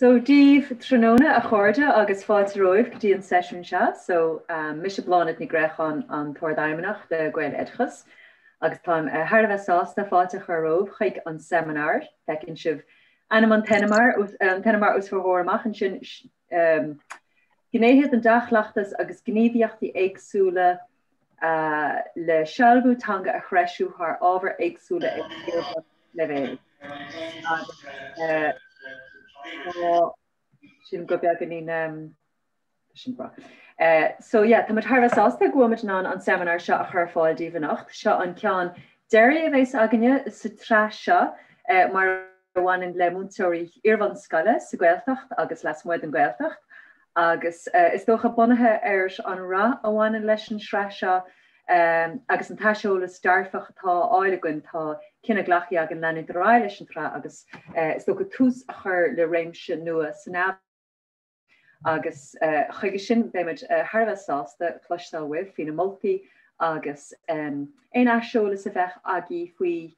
So Dia daoibh tráthnóna a chairde agus fáilte romhaibh go dtí an seisiún seo. So mise Bláthnaid Ní Ghréacháin an tArd-Fheidhmeannach le Gaeloideachas agus táim thar a bheith sásta fáilte a chur romhaibh chuig an seimineár. Feiceann sibh ainm an tseimineáir an tseimineár os bhur gcomhair amach ansin gnéithe den dea-chleachtas agus gníomhaíochtaí éagsúla le sealbhú teanga a threisiú thar ábhair éagsúla ag iar-bhunleibhéal. Agus tá sin go beagáinín sin breá. So yeah, tá muid thar a bheith sásta go bhfuil muid in ann an seimineár seo a chur ar fáil daoibh anocht. Seo an ceann deiridh a bheas againne sa tsraith seo mar a bhaineann le múinteoirí iarbhunscoile sa Ghaeltacht agus lasmuigh den Ghaeltacht. Agus is dócha bunaithe ar an rath a bhaineann leis an sraith seo agus an t-aiseolas dearfach atá á fháil againn, tá cinneadh glactha againn leanúint ar aghaidh leis an tsraith agus is dócha tús a chur le réimse nua san ábhar. Agus chuige sin beimid thar a bheith sásta cloisteáil uaibh faoi na moltaí agus aon aiseolas a bheadh agaibh faoi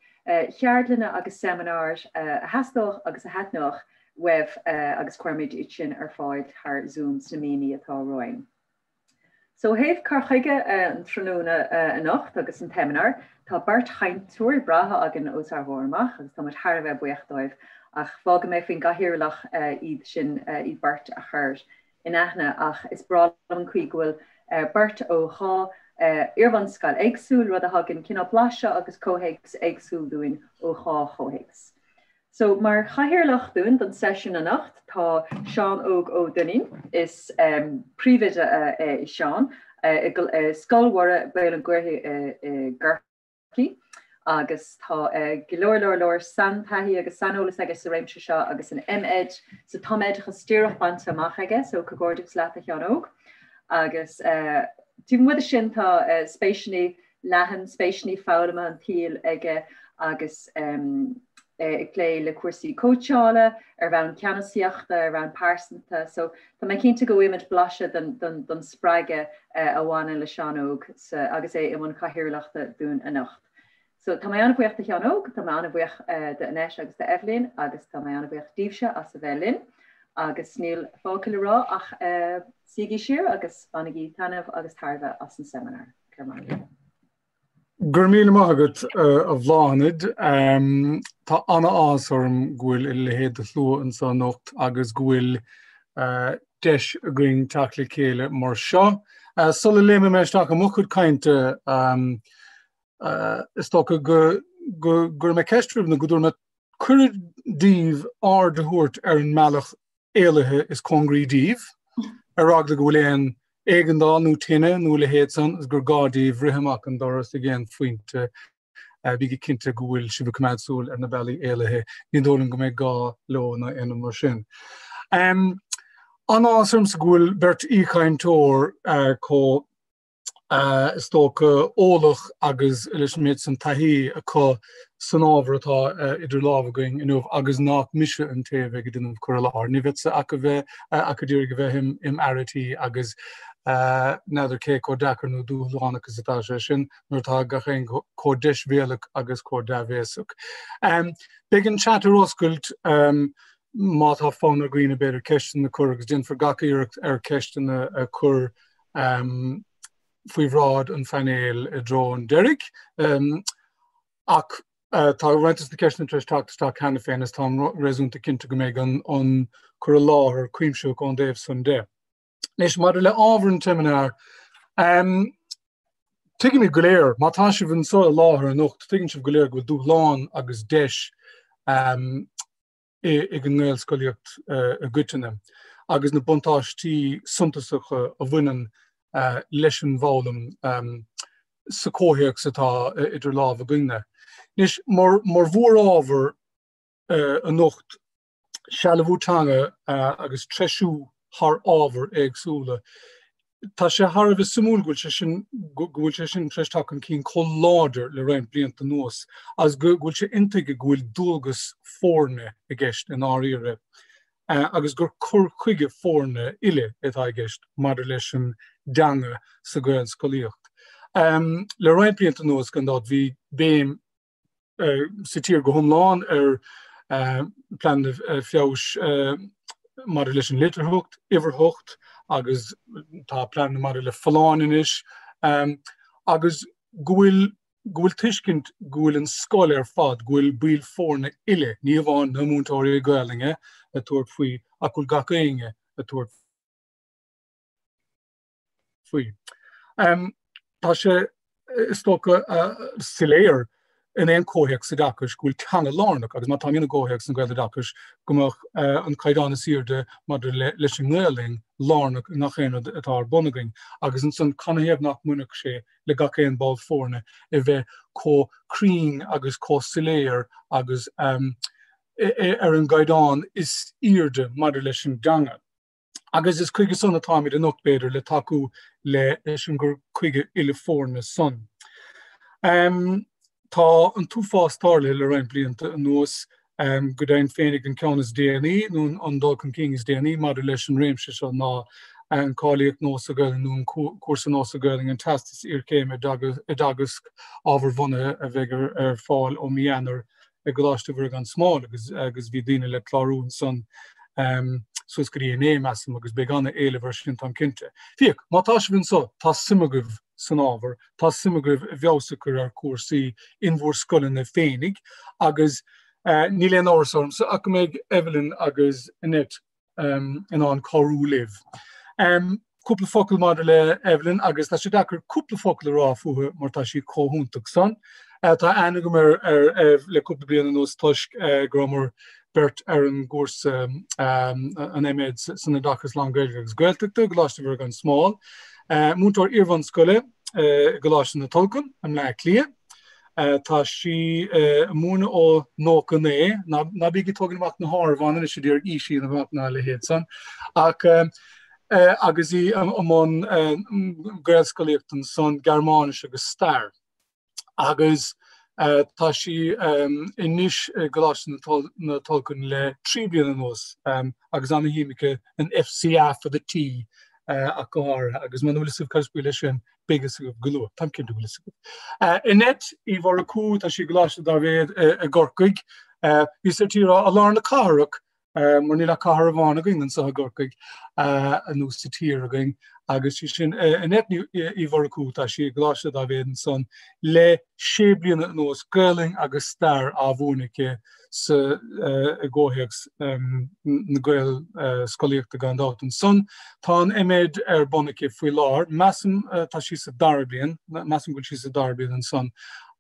cheardlanna agus seimineáir a theastódh agus a thaitneodh uaibh agus cuirfimid iad sin ar fáil thar Zoom sna míonna atá romhainn. So ó thaobh cur chuige an tráthnóna anocht agus an tseimineáir, tá beirt chainteoir breátha againn os ár gcomhair amach agus tá muid thar a bheith buíoch dóibh ach fágfaidh mé faoin gcathaoirleach iad sin iad beirt a chur in aithne ach is breá liom an chaoi go bhfuil beirt ó dhá iarbhunscoil éagsúil, rud a thugann cineál blaiseadh agus comhthéacs éagsúil dúinn ó dhá chomhthéacs. So, mar chathaoirleach dúinn don seisiún anocht tá Seán Óg Ó Duinnín. Is príomhoide é Seán i Scoil Mhuire, Béal an Mhuirthead i gCorcaigh agus tá go leor leor leor saintaithí agus saineolas aige sa réimse seo agus an M.Ed sa tumoideachas díreach bainte amach aige, so comhghairdeachas leat a Sheáin Óg. Agus taobh amuigh de sin tá spéiseanna leathan, spéiseanna foghlama an tsaoil aige agus é ag plé le cúrsaí cóitseála ar bhonn ceannasaíochta, ar bhonn pearsanta. So tá mé cinnte go bhfaighimid blaiseadh den spreagadh a bhaineann le Seán Óg agus é i mbun cathaoirleachta dúinn anocht. So tá mé an-bhuíoch de Sheán Óg, tá mé an-bhuíoch d'Annette agus d'Eibhlín agus tá mé an-bhuíoch díbhse as a bheith linn agus níl fágtha le rá ach suígí siar agus bainigí taitneamh agus tairbhe as an seimineár. Go raibh míle maith agat, a Bhláthnaid. Tá an-áthas orm go bhfuil a leithéid de shlua anseo anocht agus go bhfuil deis againn teacht le chéile mar seo. Sula léimfidh mé isteach i mo chuid cainte, is dócha go gcuirfidh mé ceist romhaibh nó go dtabharfaidh mé cuireadh daoibh aird a thabhairt ar an mbealach éalaithe is cóngaraí daoibh, ar eagla go bhfuil aon éigeandáil nó tine nó a leithéid san agus gur gá daoibh rith amach an doras ag aon phointe, bígí cinnte go bhfuil sibh ag coimeád súil ar na bealaí éalaithe. Ní dóigh liom go mbeidh gá leo ná aon rud mar sin. An-áthas ormsa go bhfuil beirt aoichainteoir chomh is dócha, eolach agus leis an méid san taithí acu san ábhar atá idir lámha againn inniu agus nach mise an té a bheidh ag déanamh cur i láthair. Ní bhféadfadh ach a bheith ach d'iarraidh a bheith im fhear a' tí agus n'fheadar cé chomh deacair nó dúshlánach is atá sé sin nuair atá gach aon chomh deisbhéalach agus chomh dea-bhéasach. Beidh an chat ar oscailt má tá fonn ar dhaoine b'fhéidir ceisteanna a chur agus déanfar gach iarracht ar cheisteanna a chur faoi bhráid an phainéil i dtreo an deiridh. Ach tá roinnt de na ceisteanna tar éis teacht isteach cheana féin is táim réasúnta cinnte go mbeidh an cur i láthair cuimsitheach ón dtaobh san de. Anois, maidir le ábhar an tseimineáir, tuigimid go léir, má tá sibh anseo i láthair anocht, tuigeann sibh go léir go bhfuil dúshlán agus deis ag an nGaelscolaíocht i gcoitinne agus na buntáistí suntasacha a bhaineann leis an bhfoghlaim sa chomhthéacs atá idir lámha againne. Anois, mar mhórábhar anocht, sealbhú teanga agus treisiú thar ábhair éagsúla. Tá sé thar a bheith suimiúil go bhfuil sé sin go bhfuil sé sin tar éis teacht chun cinn chomh láidir le roinnt blianta anuas agus go bhfuil sé intuigthe go bhfuil dualgas foirne i gceist i ndáiríre agus gur cur chuige foirne uile atá i gceist maidir leis an dteanga sa Ghaelscolaíocht. Le roinnt blianta anuas, gan dabht, bhí béim sa tír go hiomlán ar pleananna feabhais. maidir leis an litearthacht, uimhearthacht agus tá pleananna maidir le folláine anois agus go bhfuil go bhfuil tuiscint go bhfuil an scoil ar fad, go bhfuil baill foirne uile, ní amháin na múinteoirí Gaelainne ag tabhairt faoi ach go bhfuil gach éinne ag tabhairt faoi. Tá sé, is dócha, soiléir in aon chomhthéacs oideachais go bhfuil teanga lárnach agus má tá i gcomhthéacs an Ghaeloideachais go mbeadh an caighdeán is airde maidir leis an nGaelainn lárnach i ngach aon rud atá ar bun againn agus ansan canathaobh nach mbainfeadh sé le gach aon ball foirne a bheith chomh cruinn agus chomh soiléir agus ar an gcaighdeán is airde maidir leis an dteanga. Agus is chuige san atáimid anocht, b'fhéidir, le tacú leis an gcur chuige uile foirne san. Tá an t-uafás tarlaithe le roinnt blianta anuas. Go deimhin féinig an ceann is déanaí, nó an dul chun cinn is déanaí maidir leis an réimse seo ná an cáilíocht nua sa Ghaelainn nó an cúrsa nua sa Ghaelainn, an Teastas Iarchéime i dTeagasc Ábharbhunaithe a bheidh ar fáil ó mí Eanáir i gColáiste Mhuire gan Smál agus agus bhí daoine le clárú ansan suas go dtí inné, measaim, agus beidh ana-éileamh air sin, táim cinnte. Féach, má tá sibh anso, tá suim agaibh san ábhar, tá suim agaibh i bhfeabhas a chur ar chúrsaí in bhur scoileanna féinig agus níl aon amhras ormsa ach go mbeidh Evelyn agus Annette in ann cabhrú libh. Cúpla focal maidir le Evelyn agus tá sé deacair cúpla focal a rá fúithi mar tá sí chomh hiontach san. Tá aithne agam ar Ev le cúpla bliain anuas toisc go rabhamar beirt ar an gcúrsa an M.Ed san Oideachas Lán-Ghaeilge agus Gaeltachta i gColáiste Mhuire gan Smál. Múinteoir iarbhunscoile i gColáiste na Tulchann i mBleá Cliath. Tá sí ag múineadh ó 99, ná bígí ag tógaint amach na háireamháin anois ag iarraidh aois a dhéanamh amach ná a leithéid san, ach agus í i mbun Gaelscolaíocht ansan, Gearmáinis agus Stair. Agus tá sí anois i gColáiste na Tulchann le 3 bliana anuas agus ana-shuim aici in FCA fada T ach go háirithe agus muna bhfuil fhios agaibh cad is brí leis sin, beidh fhios agaibh go luath. Táim cinnte go bhfuil fhios agaibh. Annette Uí Mhurchú, tá sí i gColáiste Dáibhéid i gCorcaigh. Bhíos ar tí a rá i lár na cathrach, mar níl ach cathair amháin againn anseo i gCorcaigh, nó sa tír againn, agus sí sin Annette Uí Mhurchú, tá sí i gColáiste Dáibhéid ansan le sé bliana anuas, Gaelainn agus Stair á mhúineadh aici sa i gcomhthéacs na Gaelscolaíochta gan dabht. Ansan tá an M.Ed ar bun aici faoi láthair, measaim tá sí sa dara bliain, measaim go bhfuil sí sa dara bliain ansan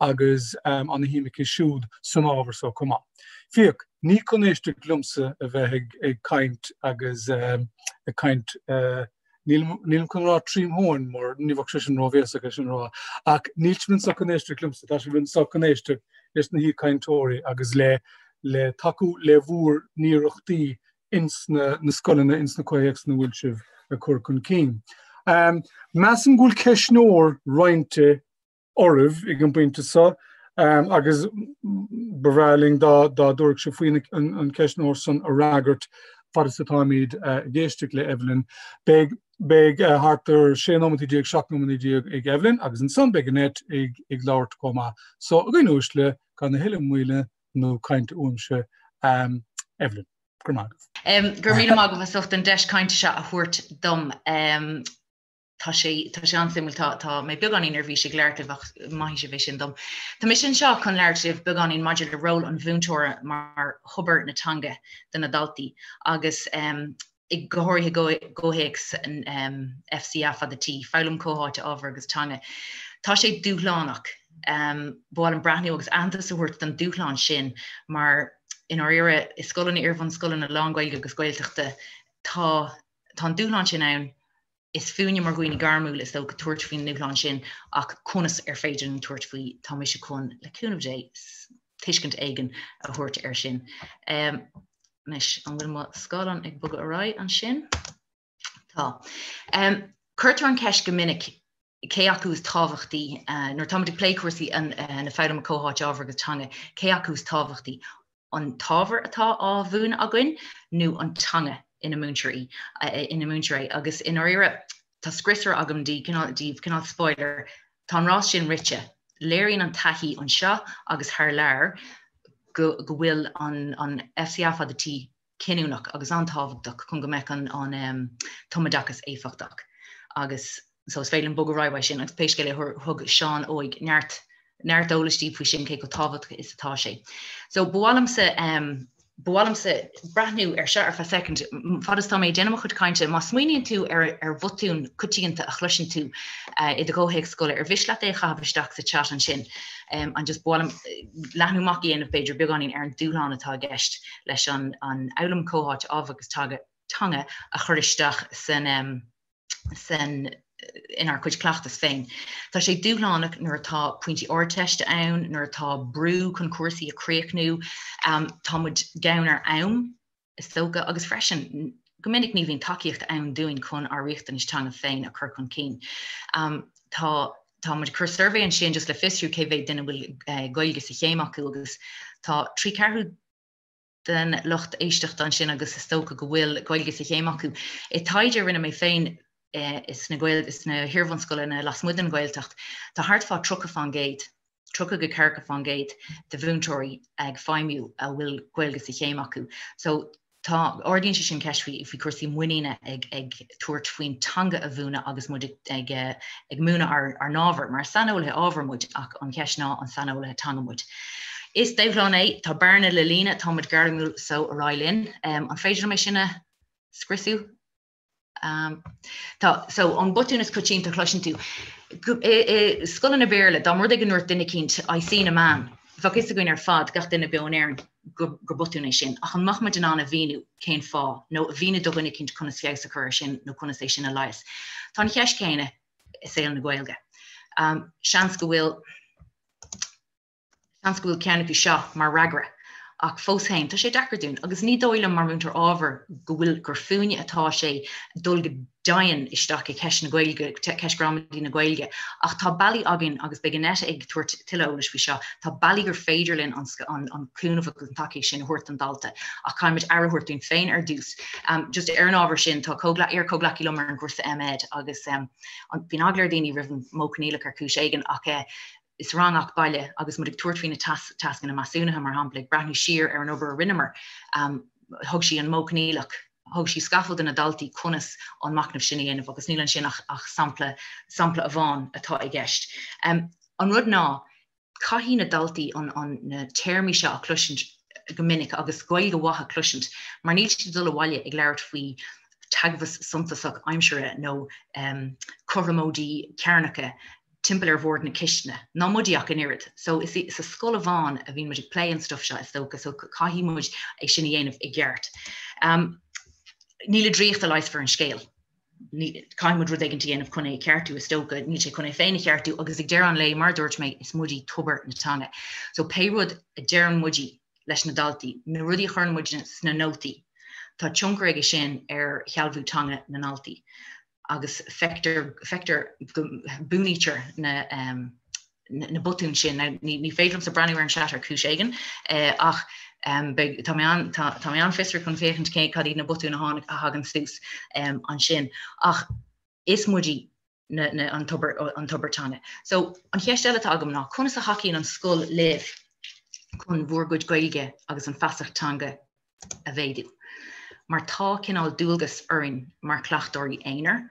agus ana-shuim aici siúd san ábhar so chomh maith. Féach, ní chun éisteacht liomsa a bheith ag caint agus ag caint Nílim chun rá trím thóin mar ní bheadh sé sin róbhéasach é sin a rá, ach níl sibh anseo chun éisteacht liomsa, tá sibh anseo chun éisteacht leis na haoichainteoirí agus le le tacú le bhúr n-iarrachtaí ins na na scoileanna, ins na comhthéacsanna a bhfuil sibh ag cur chun cinn. Measaim go bhfuil ceistneoir roinnte oraibh ag an bpointe seo agus ba bhreá linn dá dtabharfadh sibh faoi an ceistneoir san a fhreagairt fad is atáimid ag éisteacht le Evelyn. Beidh beidh thart ar 16 nóiméad, 17 nóiméad ag Evelyn agus ansan beidh Annette ag ag labhairt chomh maith. So, a dhaoine uaisle, gan a thuilleadh moille nó cainte uaimse, Evelyn. Go raibh maith agaibh. Go raibh míle maith agaibh as ucht an deis cainte seo a thabhairt dom. Tá sé, tá sé an-suimiúil, tá, tá mé beagáinín neirbhíseach ag labhairt libh ach maithfidh sibh é sin dom. Tá mise anseo chun labhairt libh beagáinín maidir le ról an mhúinteora mar thobar na teanga do na daltaí agus i go háirithe i gcomhthéacs FCÁ fada T, Foghlaim Chomhtháite Ábhar agus Teanga. Tá sé dúshlánach. Ba mhaith liom breathnú agus aitheantas a thabhairt don dúshlán sin mar i ndáiríre i scoileanna iar-bhunscoileanna lán-Ghaeilge agus Gaeltachta tá tá an dúshlán sin ann Is fúinne mar dhaoine gairmiúil is dócha tabhairt faoin ndúshlán sin ach conas ar féidir linn tabhairt faoi, tá mise chun, le cúnamh Dé, tuiscint éigin a thabhairt air sin. Anois, an bhfuil mo scáileán ag bogadh ar aghaidh ansin? Tá. Cuirtear an cheist go minic cé acu is tábhachtaí, nuair atáimid ag plé cúrsaí na foghlama comhtháite ábhar agus teanga, cé acu is tábhachtaí, an t-ábhar atá á mhúineadh againn nó an teanga ina múintear í, ina múintear é. Agus i ndáiríre, tá scriosaire agam cineál daoibh, cineál spoiler, tá an rás sin rite. Léiríonn an taithí anseo agus thar lear go go bhfuil an an FCÁ fada T. cinniúnach agus an-tábhachtach chun go mbeadh an tumoideachas éifeachtach agus so is féidir linn bogadh ar aghaidh uaidh sin agus pé scéal é thug Seán Óig neart neart eolais daoibh faoi sin cé chomh tábhachtach is atá sé. So ba mhaith liomsa ba mhaith liomsa breathnú ar seo ar feadh soicind fad is tá mé ag déanamh mo chuid cainte má smaoiníonn tú ar ar bhotún coitianta a chloiseann tú i do chomhthéacs scoile ar mhiste leat é a chaitheamh isteach sa chat ansin and just ba mhaith liom leathnú amach a dhéanamh b'fhéidir beagáinín ar an dúshlán atá i gceist leis an an fhoghlaim chomhtháite ábhar agus teanga a chur isteach san san inár gcuid cleachtas féin. Tá sé dúshlánach nuair atá pointí ardteiste ann, nuair atá brú chun cúrsaí a chríochnú, tá muid gann ar am, is dócha, agus freisin go minic ní bhíonn tacaíocht ann dúinn chun ár riachtanais teanga féin a chur chun cinn. Tá tá muid ag cur suirbhé ansin just le fiosrú cé mhéad duine a bhfuil Gaeilge sa chéim acu agus tá 3/4 den lucht éisteachta ansin agus is dócha go bhfuil Gaeilge sa chéim acu. I taighde a rinne mé féin sna Gael sna hiarbhunscoileanna lasmuigh den Ghaeltacht, tá thart fá 30 fán gcéad, 30 go 40 fán gcéad de mhúinteoirí ag feidhmiú a bhfuil Gaeilge sa chéim acu. So tá, ardaíonn sé sin ceist faoi faoi cúrsaí muiníne ag ag tabhairt faoin teanga a mhúineadh agus muid ag ag múineadh ár ár n-ábhar, mar is saineolaithe ábhair muid ach an cheist ná an saineolaithe teanga muid. Is dúshlán é, tá bearna le líonadh, tá muid gairmiúil so ar aghaidh linn. An féidir liom é sin a scriosadh? Tá, so an botún is coitianta a chloiseann tú. I scoileanna Béarla, dá mba rud é go ndúirt duine eicínt, I seen a man, bheadh a fhios againn ar fad, gach duine beo in Éirinn, gur botún é sin. Ach an mbeadh muid in ann a mhíniú cén fáth, nó a mhíniú do dhuine eicínt conas feabhas a chur air sin nó conas é sin a leigheas? Tá an cheist chéanna i saol na Gaeilge. Seans go bhfuil. Seans go bhfuil ceann acu seo mar fhreagra, ach fós féin, tá sé deacair dúinn, agus ní dóigh liom mar mhúinteoir ábhair go bhfuil, gur fúinne atá sé dul go dian isteach i gceist na Gaeilge, ceist gramadaí na Gaeilge, ach tá bealaí againn, agus beidh Annette ag tabhairt tuilleadh eolais faoi seo, tá bealaí gur féidir linn an an cúnamh agus an tacaíocht sin a thabhairt don dalta, ach caithfimid aire a thabhairt dúinn féin ar dtús. Just ar an ábhar sin, tá iar-chomhghleacaí liom ar an gcúrsa M.Ed agus bíonn eagla ar dhaoine roimh an modh coinníollach ar chúis éigin ach sa rang baile agus muid ag tabhairt faoi na tascanna measúnaithe, mar shampla, ag breathnú siar ar an obair a rinneamar, thug sí an modh coinníollach, thug sí scafall do na daltaí conas an machnamh sin a dhéanamh agus níl ansin ach ach sampla, sampla amháin atá i gceist. An rud ná, caithfidh na daltaí an, an, na téarmaí seo a chloisint go minic agus Gaeilge mhaith a chloisint mar níl siad ag dul abhaile ag labhairt faoi teagmhas suntasach aimsire nó cothromóidí cearnacha timpeall ar bhord na cistine, ná muide ach an oiread. So is sa scoil amháin a bhíonn muid ag plé an stuif seo is dócha, so caithfidh muid é sin a dhéanamh i gceart. Ní le draíocht a leigheasfar an scéal. Caithfidh muid rud éigin a dhéanamh chun é a cheartú is dócha, níl sé chun é féin a cheartú agus ag deireadh an lae, mar a dúirt mé, is muid tobar na teanga. So pé rud a deireann muid leis na daltaí, na rudaí a chuireann muid sna nótaí, tá tionchar aige sin ar shealbhú teanga na ndaltaí. agus feictear, feictear go buanaítear na, na botúin sin. Now, ní, ní féidir liomsa breathnú ar an chat ar chúis éigin, ach beidh, tá mé an, tá, tá mé an-fhiosrach chun féachaint cé, cad iad na botúin a tháinig, a thagann suas ansin. Ach is muid na, na, an tobar, an tobar teanga. So, an cheist eile atá agam ná, conas a thacaíonn an scoil libh chun bhur gcuid Gaeilge agus an feasacht teanga a mhéadú. Mar tá cineál dualgas orainn mar chleachtóirí aonair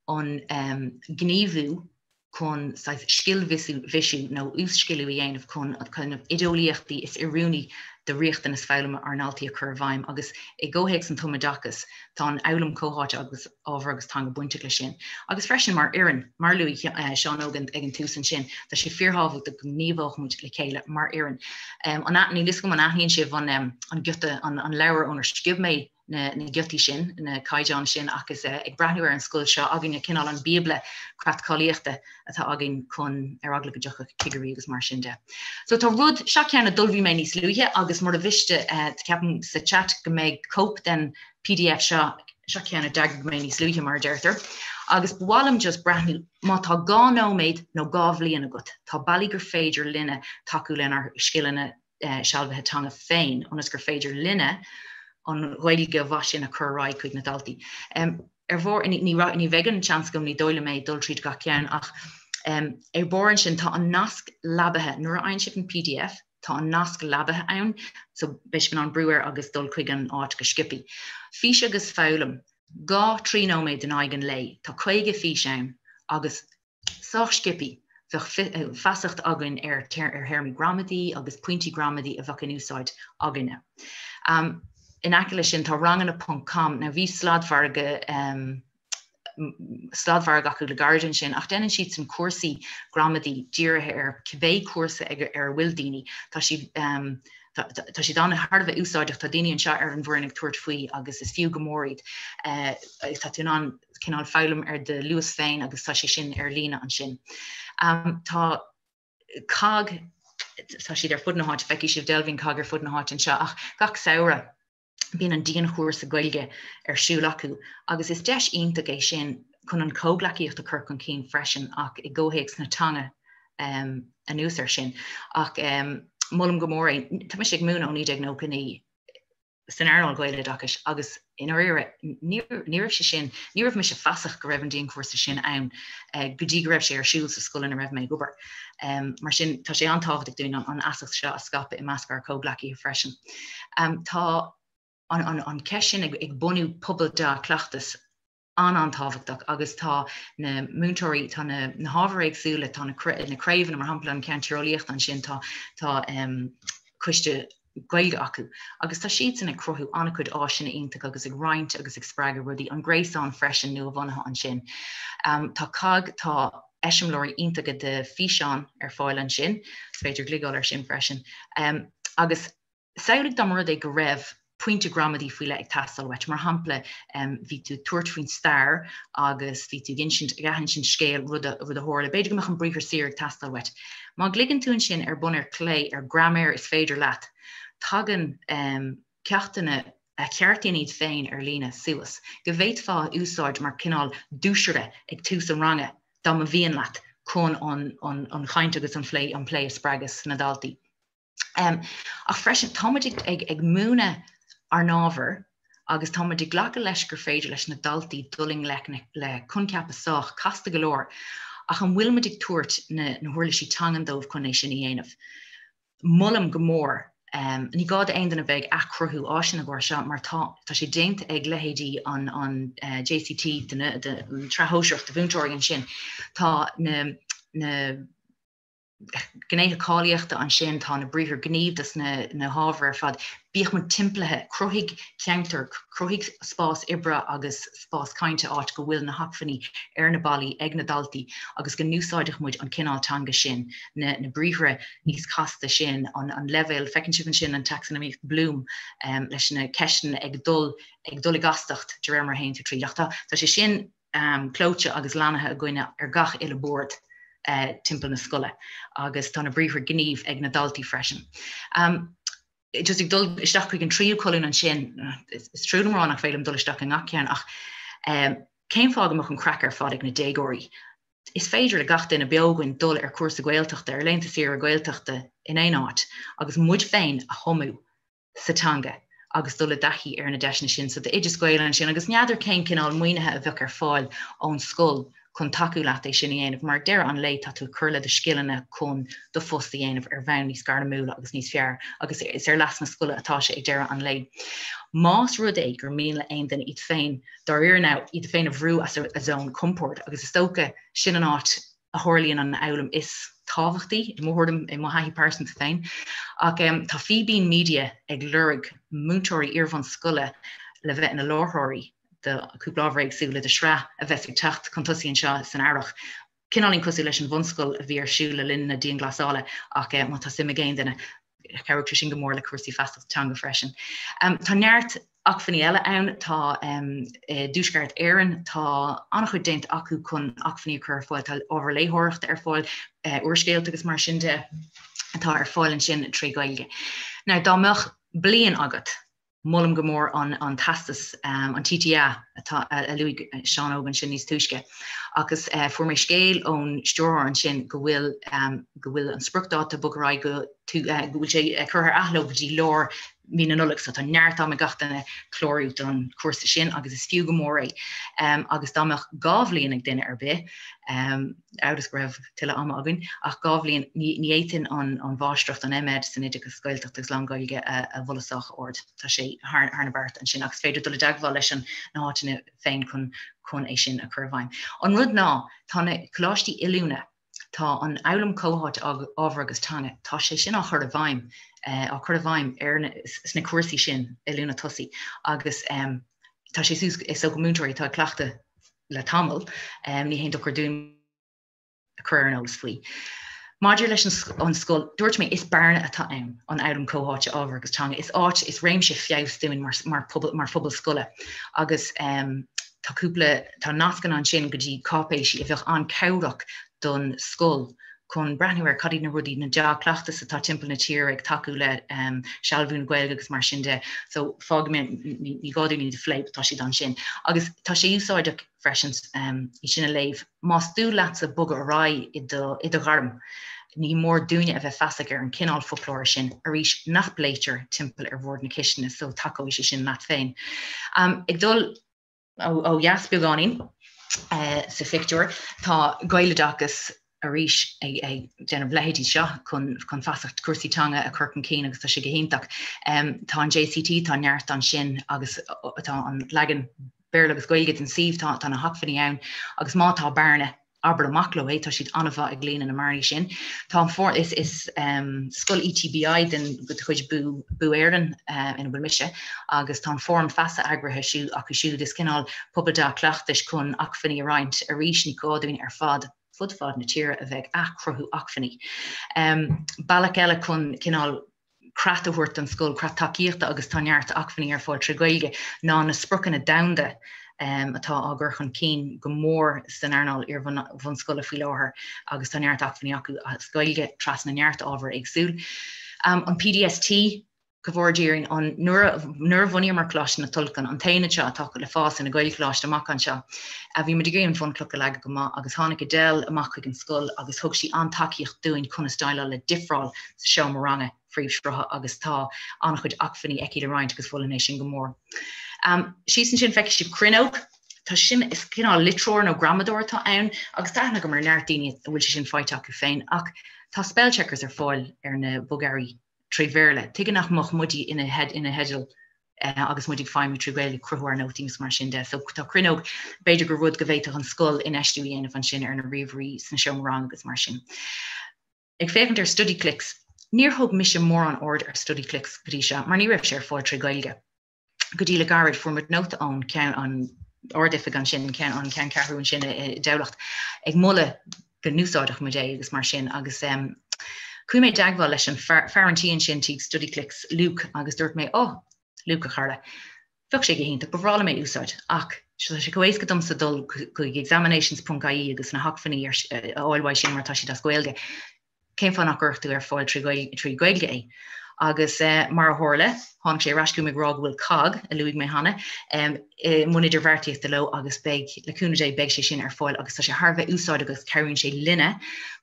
an gníomhú chun saghas scil-bhisiú nó uas-sciliú a dhéanamh chun na hoideolaíochtaí is oiriúnaí do riachtanas foghlama ár ndaltaí a chur i bhfeidhm agus i gcomhthéacs an tumoideachais tá an fhoghlaim chomhtháite agus ábhar agus teanga bainteach leis sin. Agus freisin mar fhoireann, mar a luaigh Seán Óg ag an tús ansin, tá sé fíorthábhachtach go ngníomhódh muid le chéile mar fhoireann. An níl fhios agam an aithníonn sibh an an giota, an an leabhar ónar sciob mé na na giotaí sin, na caighdeáin sin ach is ag breathnú ar an scoil seo againne cineál an bíobla creat cáilíochta atá againn chun ar eagla go dtiocfadh cigirí agus mar sin de. So tá rud, seo ceann a d'ullmhaigh mé níos luaithe agus mura mhiste ceapaim sa chat go mbeidh cóip den pdf seo, seo ceann a d'eagraigh mé níos luaithe mar a deirtear, agus ba mhaith liom just breathnú, má tá 2 nóiméad nó 2 bhliain agat, tá bealaí gur féidir linne tacú lenár scileanna sealbhaithe teanga féin ionas gur féidir linne an Ghaeilge mhaith sin a chur ar aghaidh chuig na daltaí. Ar bharr, ní bheidh an seans agam, ní dóigh liom é, dul tríd gach ceann ach ar barr ansin tá an nasc leabaithe, nuair a fhaigheann sibh an pdf, Tá an nasc leabaithe ann so beidh sibh in ann brú air agus dul chuig an áit go sciobthaí. Fís agus Foghlaim, 2, 3 nóiméad in aghaidh an lae, tá 50 fís ann agus sách sciobthaí bheadh feasacht againn ar théarmaí gramadaí agus pointí gramadaí a bheadh in úsáid againne. In aice leis sin tá ranganna ponc com, now bhí sladmhargadh sladmhargadh acu le gairid ansin ach déanann siadsan cúrsaí gramadaí dírithe ar cibé cúrsa ar a bhfuil daoine. Tá siad tá siad an thar a bheith úsáideach, tá daoine anseo ar an bhfoireann ag tabhairt faoi agus is fiú go mór iad. Tá tú in ann cineál foghlaim ar do luas féin agus tá sé sin ar líne ansin. Tá cogg, tá siad ar fud na háite, feicfidh sibh deilbhín cogg ar fud na háite anseo ach gach samhradh bíonn an dianchúrsa Gaeilge ar siúl acu agus is deis iontach é sin chun an chomhghleacaíocht a chur chun cinn freisin ach i gcomhthéacs na teanga anuas air sin. Ach molaim go mór é. Tá mise ag múineadh ó 1999 san earnáil Ghaeloideachais agus i ndáiríre ní raibh sé sin, ní raibh mise feasach go raibh an dianchúrsa sin ann go dtí go raibh sé ar siúl sa scoil ina raibh mé ag obair. Mar sin tá sé an-tábhachtach dúinn an fheasacht seo a scaipeadh i measc ár comhghleacaithe freisin. Tá an cheist sin ag bunú pobal dea-chleachtas an-an-tábhachtach agus tá na múinteoirí, tá na hábhair éagsúla, tá na craobhanna, mar shampla an ceann tíreolaíochta ansin, tá tá coiste Gaeilge acu agus tá siadsan ag cruthú an-chuid áiseanna iontacha agus ag roinnt agus ag spreagadh rudaí, an gréasán freisin nua-bhunaithe ansin. Tá cogg, tá eiseamláirí iontacha de físeáin ar fáil ansin, is féidir gliogáil air sin freisin. Agus Samhlaigh dá mba rud é go raibh pointe gramadaí faoi leith ag teastáil uait. Mar shampla, bhí tú ag tabhairt faoin stair agus bhí tú ag insint, ag athinsint scéal, rud a, rud a tharla. B'fhéidir go mbeadh an briathar saor ag teastáil uait. Má ghliogann tú ansin ar bun ar clé ar graiméar is féidir leat, tagann ceachtanna a cheartaíonn iad féin ar líne suas, go bhféadfá a úsáid mar chineál dúisire ag tús an ranga dá mba mhian leat chun an, an, an chaint agus an phlé, an plé a spreagadh sna daltaí. Ach freisin, tá muid ag múineadh ár n-ábhar agus tá muid ag glacadh leis gur féidir leis na daltaí dul i ngleic le coincheapa sách casta go leor, ach an bhfuil muid ag tabhairt na huirlisí teangan dóibh chun é sin a dhéanamh? Molaim go mór, ní gá d'aon duine bheith ag athchruthú áiseanna mar seo mar tá tá sé déanta ag leithéidí an JCT, den tsraith shóisearach do mhúinteoirí ansin, tá na gnéithe cáilíochta ansin, tá na briathra gnímh dos na hábhair ar fad. Bíodh muid timpeallaithe, cruthaigh ceantar, cruthaigh spás oibre agus spás cainte, áit go bhfuil na hacmhainní ar na ballaí ag na daltaí agus go n-úsáidfeadh muid an cineál teanga sin, na briathra níos casta sin, an leibhéal, feiceann sibh ansin an tacsanomaíocht Bloom leis na ceisteanna ag dul ag dul i gcastacht de réir mar a théann tú tríd. Ach tá sé sin clóite agus lannaithe againne ar gach uile bord timpeall na scoile agus tá na briathra gnímh ag na daltaí freisin. Just ag dul isteach chuig an tríú colún ansin, is trua liom a rá nach féidir liom dul isteach i ngach ceann ach cén fáth go mbeadh an craic ar fad ag na déagóirí? Is féidir le gach duine beo againn dul ar cúrsa Gaeltachta, ar laethanta saoire Gaeltachta in aon áit agus muid féin a thumadh sa teanga agus dul i dtaithí ar na deiseanna sin. So d'Oideas Gael ansin agus n'fheadar cén cineál maoinithe a bheadh ar fáil ón scoil chun tacú leat é sin a dhéanamh mar ag deireadh an lae tá tú ag cur le do scileanna chun do phost a dhéanamh ar bhonn níos gairmiúla agus níos fearr agus is ar leas na scoile atá sé ag deireadh an lae. Más rud é gur mian le aon duine iad féin dáiríre now iad féin a bhrú as a zón compoird agus is dócha sin an áit a tharlaíonn an fhoghlaim is tábhachtaí, i mo thuairim, i mo thaithí pearsanta féin. Ach tá Fíbín Media ag lorg múinteoirí iarbhunscoile le bheith ina láithreoirí do chúpla ábhar éagsúla do shraith a bheas ag teacht chun tosaigh anseo san earrach. Cineáilín cosúil leis an bhunscoil a bhí ar siúl le linn na dianghlasála ach má tá suim ag aon duine, Chabhródh sé sin go mór le cúrsaí feasachta teanga freisin. Tá neart acmhainní eile ann, tá i dTuaisceart Éireann, tá an-chuid déanta acu chun acmhainní a chur ar fáil, tá ábhar léitheoireachta ar fáil, úrscéalta agus mar sin de atá ar fáil ansin trí Ghaeilge. Now dá mbeadh bliain agat, Molaim go mór an teastas, an TTA, atá a luaigh Seán Óg ansin níos túisce. Agus fuair mé scéal ón stiúrthóir ansin go bhfuil go bhfuil an spriocdháta bogtha ar aghaidh go go bhfuil sé curtha ar athló go dtí lár mí na Nollag so tá neart ama ag gach duine clárú don chúrsa sin agus is fiú go mór é. Agus dá mbeadh 2 bhliain ag duine ar bith, amhail is go raibh tuilleadh ama againn, ach 2 bhliain, ní fhéadfainn an mháistreacht, an MEd san Oideachas Gaeltachta agus Lán-Ghaeilge a mholadh sách ard. Tá sé thar na bearta ansin ach is féidir dul i dteagmháil leis na háiteanna féin chun é sin a chur i bhfeidhm. An rud ná, tá na coláistí oiliúna, Tá an fhoghlaim chomhtháite ábhar agus teanga, tá sé sin á chur i bhfeidhm, á chur i bhfeidhm ar na, sna cúrsaí sin oiliúna tosaigh agus tá sé suas, is dócha múinteoirí atá ag cleachtadh le tamall, ní haon dochar dúinn a chur ar an eolas faoi. Maidir leis an scoil, dúirt mé is bearna atá ann, an fhoghlaim chomhtháite ábhar agus teanga, is áit, is réimse feabhais dúinn mar, mar phobal, mar phobal scoile agus Tá cúpla, tá nascanna ansin go dtí cáipéisí a bheadh an-cabhrach don scoil chun breathnú ar cad iad na rudaí, na dea-chleachtais atá timpeall na tíre ag tacú le sealbhú na Gaeilge agus mar sin de. So fágfaidh mé, ní gá dúinn iad a phlé, but tá siad ansin. Agus tá sé úsáideach freisin iad sin a léamh. Más dúil leatsa bogadh ar aghaidh i do, i do ghairm, ní mór dúinne a bheith feasach ar an cineál foclóra sin, arís, nach bpléitear timpeall ar bhord na cistine, so tacóidh sé sin leat féin. Ag dul ó dheas beagáinín sa phictiúr, tá Gaeloideachas arís ag déanamh leithéidí seo chun feasacht cúrsaí teanga a chur chun cinn agus tá sé go hiontach. Tá an JCT, tá neart ansin agus tá an leagan Béarla agus Gaeilge den suíomh, tá na hacmhainní ann agus má tá bearna, abair amach leo é, tá siad an-mhaith ag líonadh na mbearnaí sin. Tá an for, is, is scoil ETBI den de chuid Boo, Boo Éireann ina bhfuil mise agus tá an Fóram Feasa eagraithe siú, acu siúd, is cineál pobal dea-chleachtais chun acmhainní a roinnt. Arís, ní gá dúinn ar fad fud fad na tíre a bheith ag athchruthú acmhainní. Bealach eile chun cineál creat a thabhairt don scoil, creat tacaíochta agus tá neart acmhainní ar fáil tré Ghaeilge, ná na spriocanna domhanda atá á gcur chun cinn go mór san earnáil iar-bhunscoile faoi láthair agus tá neart acmhainní acu as Gaeilge trasna neart ábhar éagsúil. An PDST, Comhord Iarainn, an nuair a bhunaíomar Coláiste na Tulchann, an t-aonad seo atá le fás ina Ghaelcholáiste amach anseo, bhí muid ag iarraidh an bhunchloch a leagadh go maith agus tháinig Adele amach chuig an scoil agus thug sí an-tacaíocht dúinn conas déileáil le difreáil sa seomra ranga phríomhshrutha agus tá an-chuid acmhainní aici le roinnt agus mholfainn é sin go mór. Síos ansin feicfidh sibh cruinneog. Tá sin, is cineál litreoir nó gramadóir atá ann agus tá aithne agam ar neart daoine a bhfuil sé sin faighte acu féin ach tá spell checkers ar fáil ar na bogearraí tré Bhéarla. Tuige nach mbeadh muide ina theideal agus muid ag feidhmiú tré Ghaeilge, ag cruthú ár nótaí agus mar sin de. So tá cruinneog, b'fhéidir gur rud go bhféadfadh an scoil infheistiú a dhéanamh ansin ar na ríomhairí sna seomra ranga agus mar sin. Ag féachaint ar Studyclix, níor thug mise mórán aird ar Studyclix go dtí seo mar ní raibh sé ar fáil tré Ghaeilge. Go dtí le gairid fuair muid nóta ón ceann an Ard-Oifig ansin, ceann an ceanncheathrú ansin i dTamhlacht ag moladh go n-úsáidfeadh muid é agus mar sin agus chuaigh mé i dteagmháil leis an fear an tí ansin tigh Studyclix, Luke, agus dúirt mé, oh, Luke a chara, Bheadh sé go hiontach, ba bhreá liom é a úsáid, ach tá sé chomh éasca domsa dul chuig examinations.ie agus na hacmhainní a fháil uaidh sin mar tá siad as Gaeilge. Cén fáth nach gcuirfeadh tú ar fáil trí Ghaeilge é? Agus mar a tharla, tháinig sé ar ais chugam ag rá go bhfuil cogg, a luaigh mé cheana, i mbun idirbheartaíochta leo agus beidh, le cúnamh Dé, beidh sé sin ar fáil agus tá sé thar a bheith úsáideach agus cabhraíonn sé linne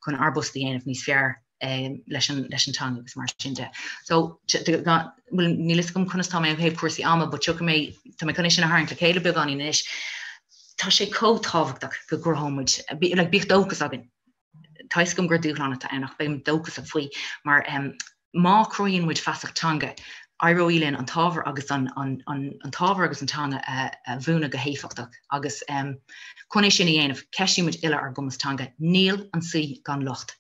chun ár bpost a dhéanamh níos fearr. leis an leis an teanga agus mar sin de. So bhuel níl fhios agam conas tá mé ó thaobh cúrsaí ama, but tiocfaidh mé tá mé chun é sin a tharraingt le chéile beagáinín anois. Tá sé chomh tábhachtach go gcruthóidh muid like bíodh dóchas againn. Tá fhios agam gur dúshlán atá ann ach beidh dóchasach faoi mar um, má chruthaíonn muid feasacht teanga, éireoidh linn an t-ábhar agus an, an, an, an t-ábhar agus an teanga a, a mhúineadh go héifeachtach agus um, chun é sin a dhéanamh, ceistíonn muid uile ár gcumas teanga. Níl an saoi gan locht.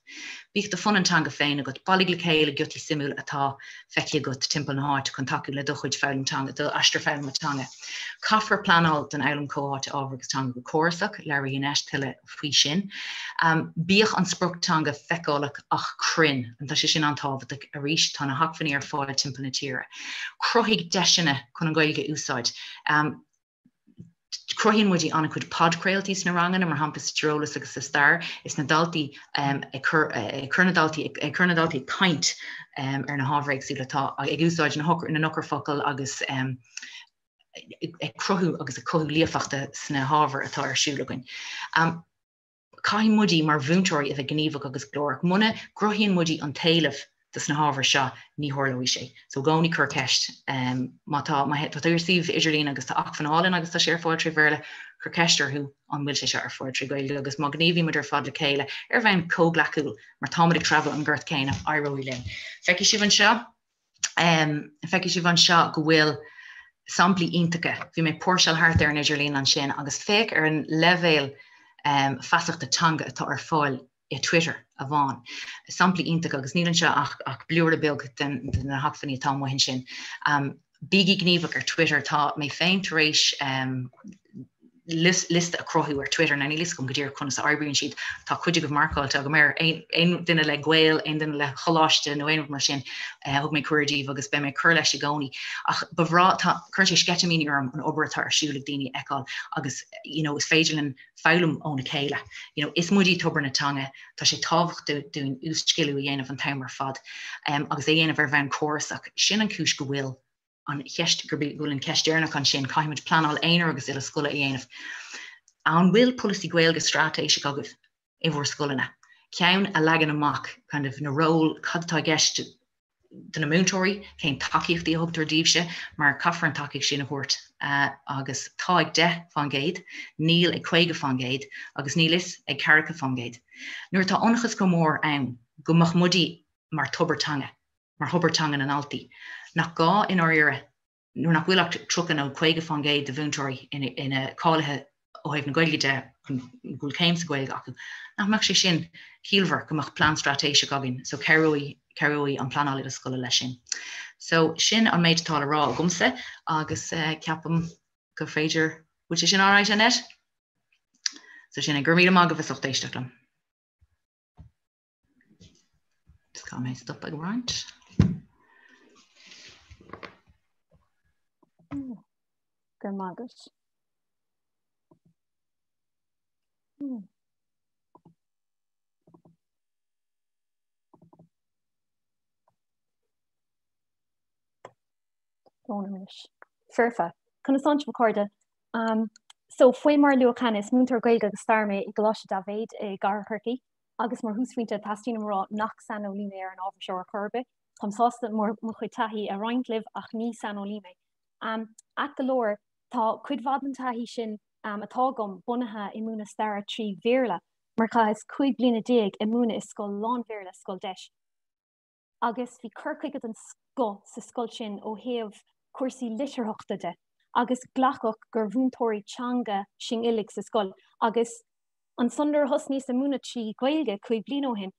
Bíodh do phunann teanga féin agat, bailigh le chéile giotaí suimiúla atá feicthe agat timpeall na háite chun tacú le do chuid foghlaim teanga, do aistear foghlama teanga. Caithfear pleanáil don fhoghlaim chomhtháite ábhar agus teanga go córasach, labhróidh Annette tuilleadh faoi sin. Bíodh an sprioc teanga feiceálach ach cruinn, tá sé sin an-tábhachtach, arís tá na hacmhainní ar fáil timpeall na tíre. Cruthaigh deiseanna chun an Ghaeilge a úsáid. Cruthaíonn muid an-chuid podchraoltaí sna ranganna, mar shampla sa tíreolas agus sa stair, is na daltaí ag cur ag cur na daltaí ag cur na daltaí ag caint ar na hábhair éagsúla atá ag úsáid na na n-eochairfhocal agus ag cruthú agus ag cothú líofachta sna hábhair atá ar siúl againn. Caithfidh muide mar mhúinteoirí a bheith gníomhach agus glórach. Muna gcruthaíonn muide an t-éileamh dos na hábhair seo, ní tharlóidh sé. So i gcónaí cuir ceist. Má tá má tá tú ar suíomh idirlín agus tá acmhainn álainn agus tá sé ar fáil tré Bhéarla, cuir ceist orthu an bhfuil sé seo ar fáil tré Ghaeilge agus má ghníomhaímid ar fad le chéile ar bhonn comhghleacúil mar táimid ag treabhadh an gort céanna, éireoidh linn. Feicfidh sibh anseo. Feicfidh sibh anseo go bhfuil samplaí iontacha. Bhí mé ag póirseáil thart ar an idirlíon ansin agus féach ar an leibhéal feasachta teanga atá ar fáil i Twitter amháin. Samplaí iontacha agus níl anseo ach ach blúire beag de na hacmhainní atá amuigh ansin. Bígí gníomhach ar Twitter. Tá mé féin tar éis liosta a chruthú ar Twitter. Now níl fhios agam go díreach conas a oibríonn siad. Tá cuid agaibh marcáilte agam air. Aon duine le gaol, aon duine le coláiste nó aon rud mar sin, thug mé cuireadh daoibh agus beidh mé ag cur leis i gcónaí. Ach ba bhreá, tá, cuireann sé sceitimíní orm an obair atá ar siúl ag daoine a fheiceáil agus you know is féidir linn foghlaim óna chéile. You know, is muid tobar na teanga, tá sé tábhachtach dúinn uas-sciliú a dhéanamh an t-am ar fad agus é a dhéanamh ar bhonn córasach. Sin an chúis go bhfuil an cheist, go bhfuil an cheist deireanach ansin, caithfidh muid pleanáil aonair agus uile scoile a dhéanamh. An bhfuil polasaí Gaeilge straitéiseach agaibh i bhur scoileanna? Ceann a leagann amach kind of na róil, cad atá i gceist do na múinteoirí, cén tacaíochtaí a thugtar daoibhse, mar caithfear an tacaíocht sin a thabhairt agus tá ag 10%, níl ag 50% agus níl fhios ag 40%. Nuair atá ionchas chomh mór ann go mbeadh muide mar tobar teanga, mar thobar teanga na ndaltaí, nach gá i ndáiríre nuair nach bhfuil ach 30 nó 50% de mhúinteoirí ina cáilithe ó thaobh na Gaeilge de, go bhfuil céim sa Ghaeilge acu, nach mbeadh sé sin ciallmhar go mbeadh plean straitéiseach againn so cabhróidh, cabhróidh an pleanáil uile scoile leis sin. So sin an méid atá le rá agamsa agus ceapaim gur féidir, bhfuil sé sin alright Annette? So sin é, go raibh míle maith agaibh as ucht éisteacht liom. Just caithfidh mé stop ag roinnt. Go raibh maith agat. Anois. Foirfe. Conas tánn sibh a chairde? Um, so faoi mar a luadh cheana is múinteoir Gaeilge agus staire mé i gColáiste Daibhéid i gCathair Chorcaí agus mar thúsphointe teastaíonn uaim a rá nach saineolaí mé ar an ábhar seo ar chor ar bith. Táim sásta mo chuid taithí a roinnt libh ach ní saineolaí mé. Um, ait go leor, tá cuid mhaith den taithí sin um, atá agam bunaithe i múineadh staire trí Bhéarla, mar chaitheas 15 bliana ag múineadh i scoil lán-Bhéarla, Scoil Deis. agus bhí cur chuige den scoth sa scoil sin ó thaobh cúrsaí litearthachta de agus glacadh gur mhúinteoirí teanga sinn uilig sa scoil agus ansan nuair a thosnaíos ag múineadh trí Ghaeilge 5 bliana ó shin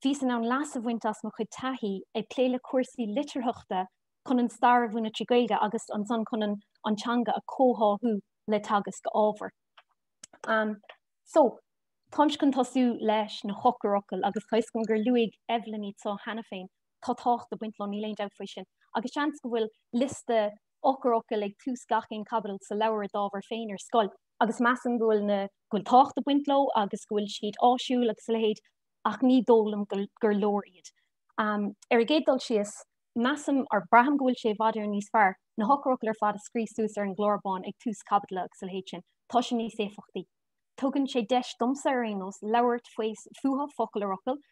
bhíos in ann leas a bhaint as mo chuid taithí ag plé le cúrsaí litearthachta chun an stair a mhúineadh trí Ghaeilge agus ansan chun an an teanga a chomhtháthú le teagasc ábhair. Um, so, Táimse chun tosú leis na heochairfhocail agus tá 'fhios agam gur luaigh Evelyn iad seo cheana féin. Tá tábhacht ag baint leo, níl aon dabht faoi sin. Agus seans go bhfuil liosta eochairfhocail ag tús gach aon chaibidil sa leabhar d'ábhar féin ar scoil agus measaim go bhfuil na, go bhfuil tábhacht ag baint leo agus go bhfuil siad áisiúil agus a leithéid ach ní dóigh liom gur leor iad. Ar an gcéad dul síos, measaim, or braithim go bhfuil sé i bhfad Éireann níos fearr, na heochairfhocail ar fad a scríobh suas ar an gclár bán ag tús caibidle agus a leithéid sin. Tá sé níos éifeachtaí. Tugann sé deis domsa ar aon nós labhairt faoi, fúthu focal ar fhocal,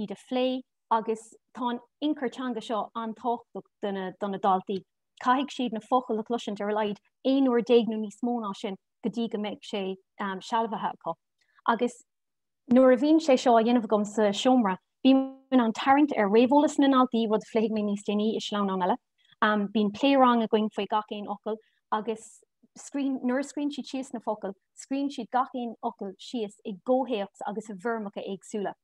iad a phlé agus tá an ionchur teanga seo an-tábhachtach do na, do na daltaí. Caithfidh siad na focail a chloisint ar a laghad 11 uair nó níos mó ná sin go dtí go mbeidh sé sealbhaithe acu. Agus nuair a bhíonn sé seo á dhéanamh agam sa seomra, bím in ann tarraingt ar réamheolas na ndaltaí, rud a phléifidh mé níos déanaí i sleamhnán eile. Bíonn plé ranga againn faoi gach aon fhocal agus nuair a scríobhann siad síos na focail, scríobhann siad gach aon fhocal síos i gcomhthéacs agus i bhfoirmeacha éagsúla.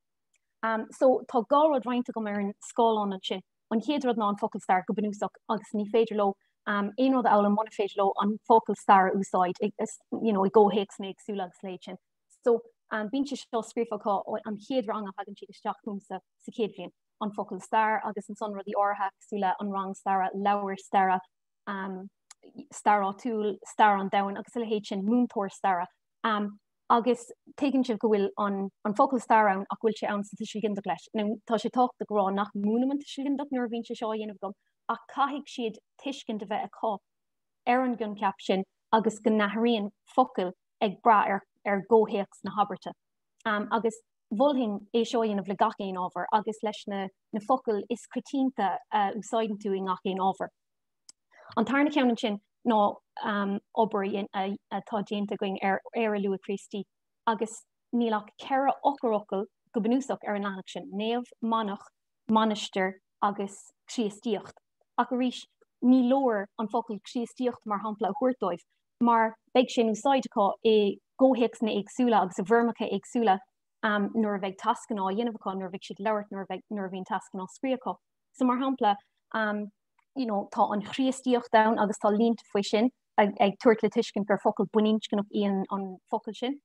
So tá dhá rud roinnte agam ar an scáileán ansin. An chéad rud ná an focal stair go bunúsach agus ní féidir leo aon rud a fhoghlaim muna féidir leo an focal stair a úsáid you know, i gcomhthéacsanna éagsúla agus a leithéid sin. So bíonn sé seo scríofa acu an chéad rang a thagann siad isteach chugamsa sa chéad bhliain. An focal stair agus ansan rudaí áirithe cosúil le an rang staire, leabhar staire, stair áitiúil, stair an domhain agus a leithéid sin, múinteoir staire. Agus tuigeann sibh go bhfuil an, an focal stair ann ach go bhfuil sé ann sa tuiseal ginideach leis. Now, tá sé tábhachtach a rá nach múinim an tuiseal ginideach nuair a bhíonn sé seo á dhéanamh agam ach caithfidh siad tuiscint a bheith acu ar an gcoincheap sin agus go n-athraíonn focail ag brath ar, ar gcomhthéacs na habairte. Agus mholfainn é seo a dhéanamh le gach aon ábhar agus leis na na focail is coitianta a úsáideann tú i ngach aon ábhar. An tarna ceann ansin ná obair atá déanta againn ar Éire Luath-Chríostaí agus níl ach 4 eochairfhocal go bunúsach ar an leathanach sin, naomh, manach, mainistir agus Críostaíocht. Ach arís, ní leor an focal Críostaíocht mar shampla a thabhairt dóibh, mar beidh sé in úsáid acu i gcomhthéacsanna éagsúla agus i bhfoirmeacha éagsúla nuair a bheidh tascanna á dhéanamh acu, nuair a bheidh siad ag labhairt, nuair a bheidh, nuair a bhíonn tascanna á scríobh acu. So mar shampla, you know, tá an Chríostaíocht ann agus tá línte faoi sin ag, ag tabhairt le tuiscint gur focal baininscneach í an, an focal sin.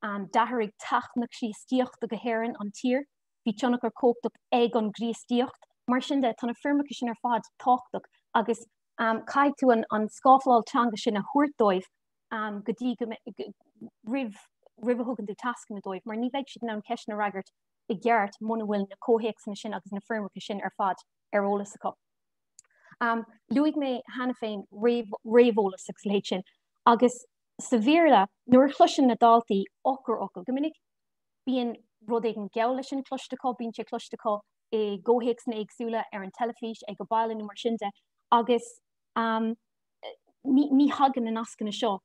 D'athraigh teacht na Críostaíochta go hÉirinn an tír. Bhí tionchar cumhachtach ag an gCríostaíocht. Mar sin de, tá na foirmeacha sin ar fad tábhachtach agus caithfidh tú an scafláil teanga sin a thabhairt dóibh go dtí go roimh roimh a thugann tú tascanna dóibh, mar ní bheidh siad in ann ceisteanna a fhreagairt i gceart muna bhfuil na comhthéacsanna sin agus na foirmeacha sin ar fad ar eolas acu. Luaigh mé cheana féin réamheolas agus a leithéid sin, agus sa Bhéarla, nuair a chloiseann na daltaí eochairfhocal, go minic bíonn rud éigin geall leis sin cloiste acu, bíonn sé cloiste acu i gcomhthéacsanna éagsúla, ar an teilifís, ag an baile nó mar sin de, agus ní thagann na nascanna seo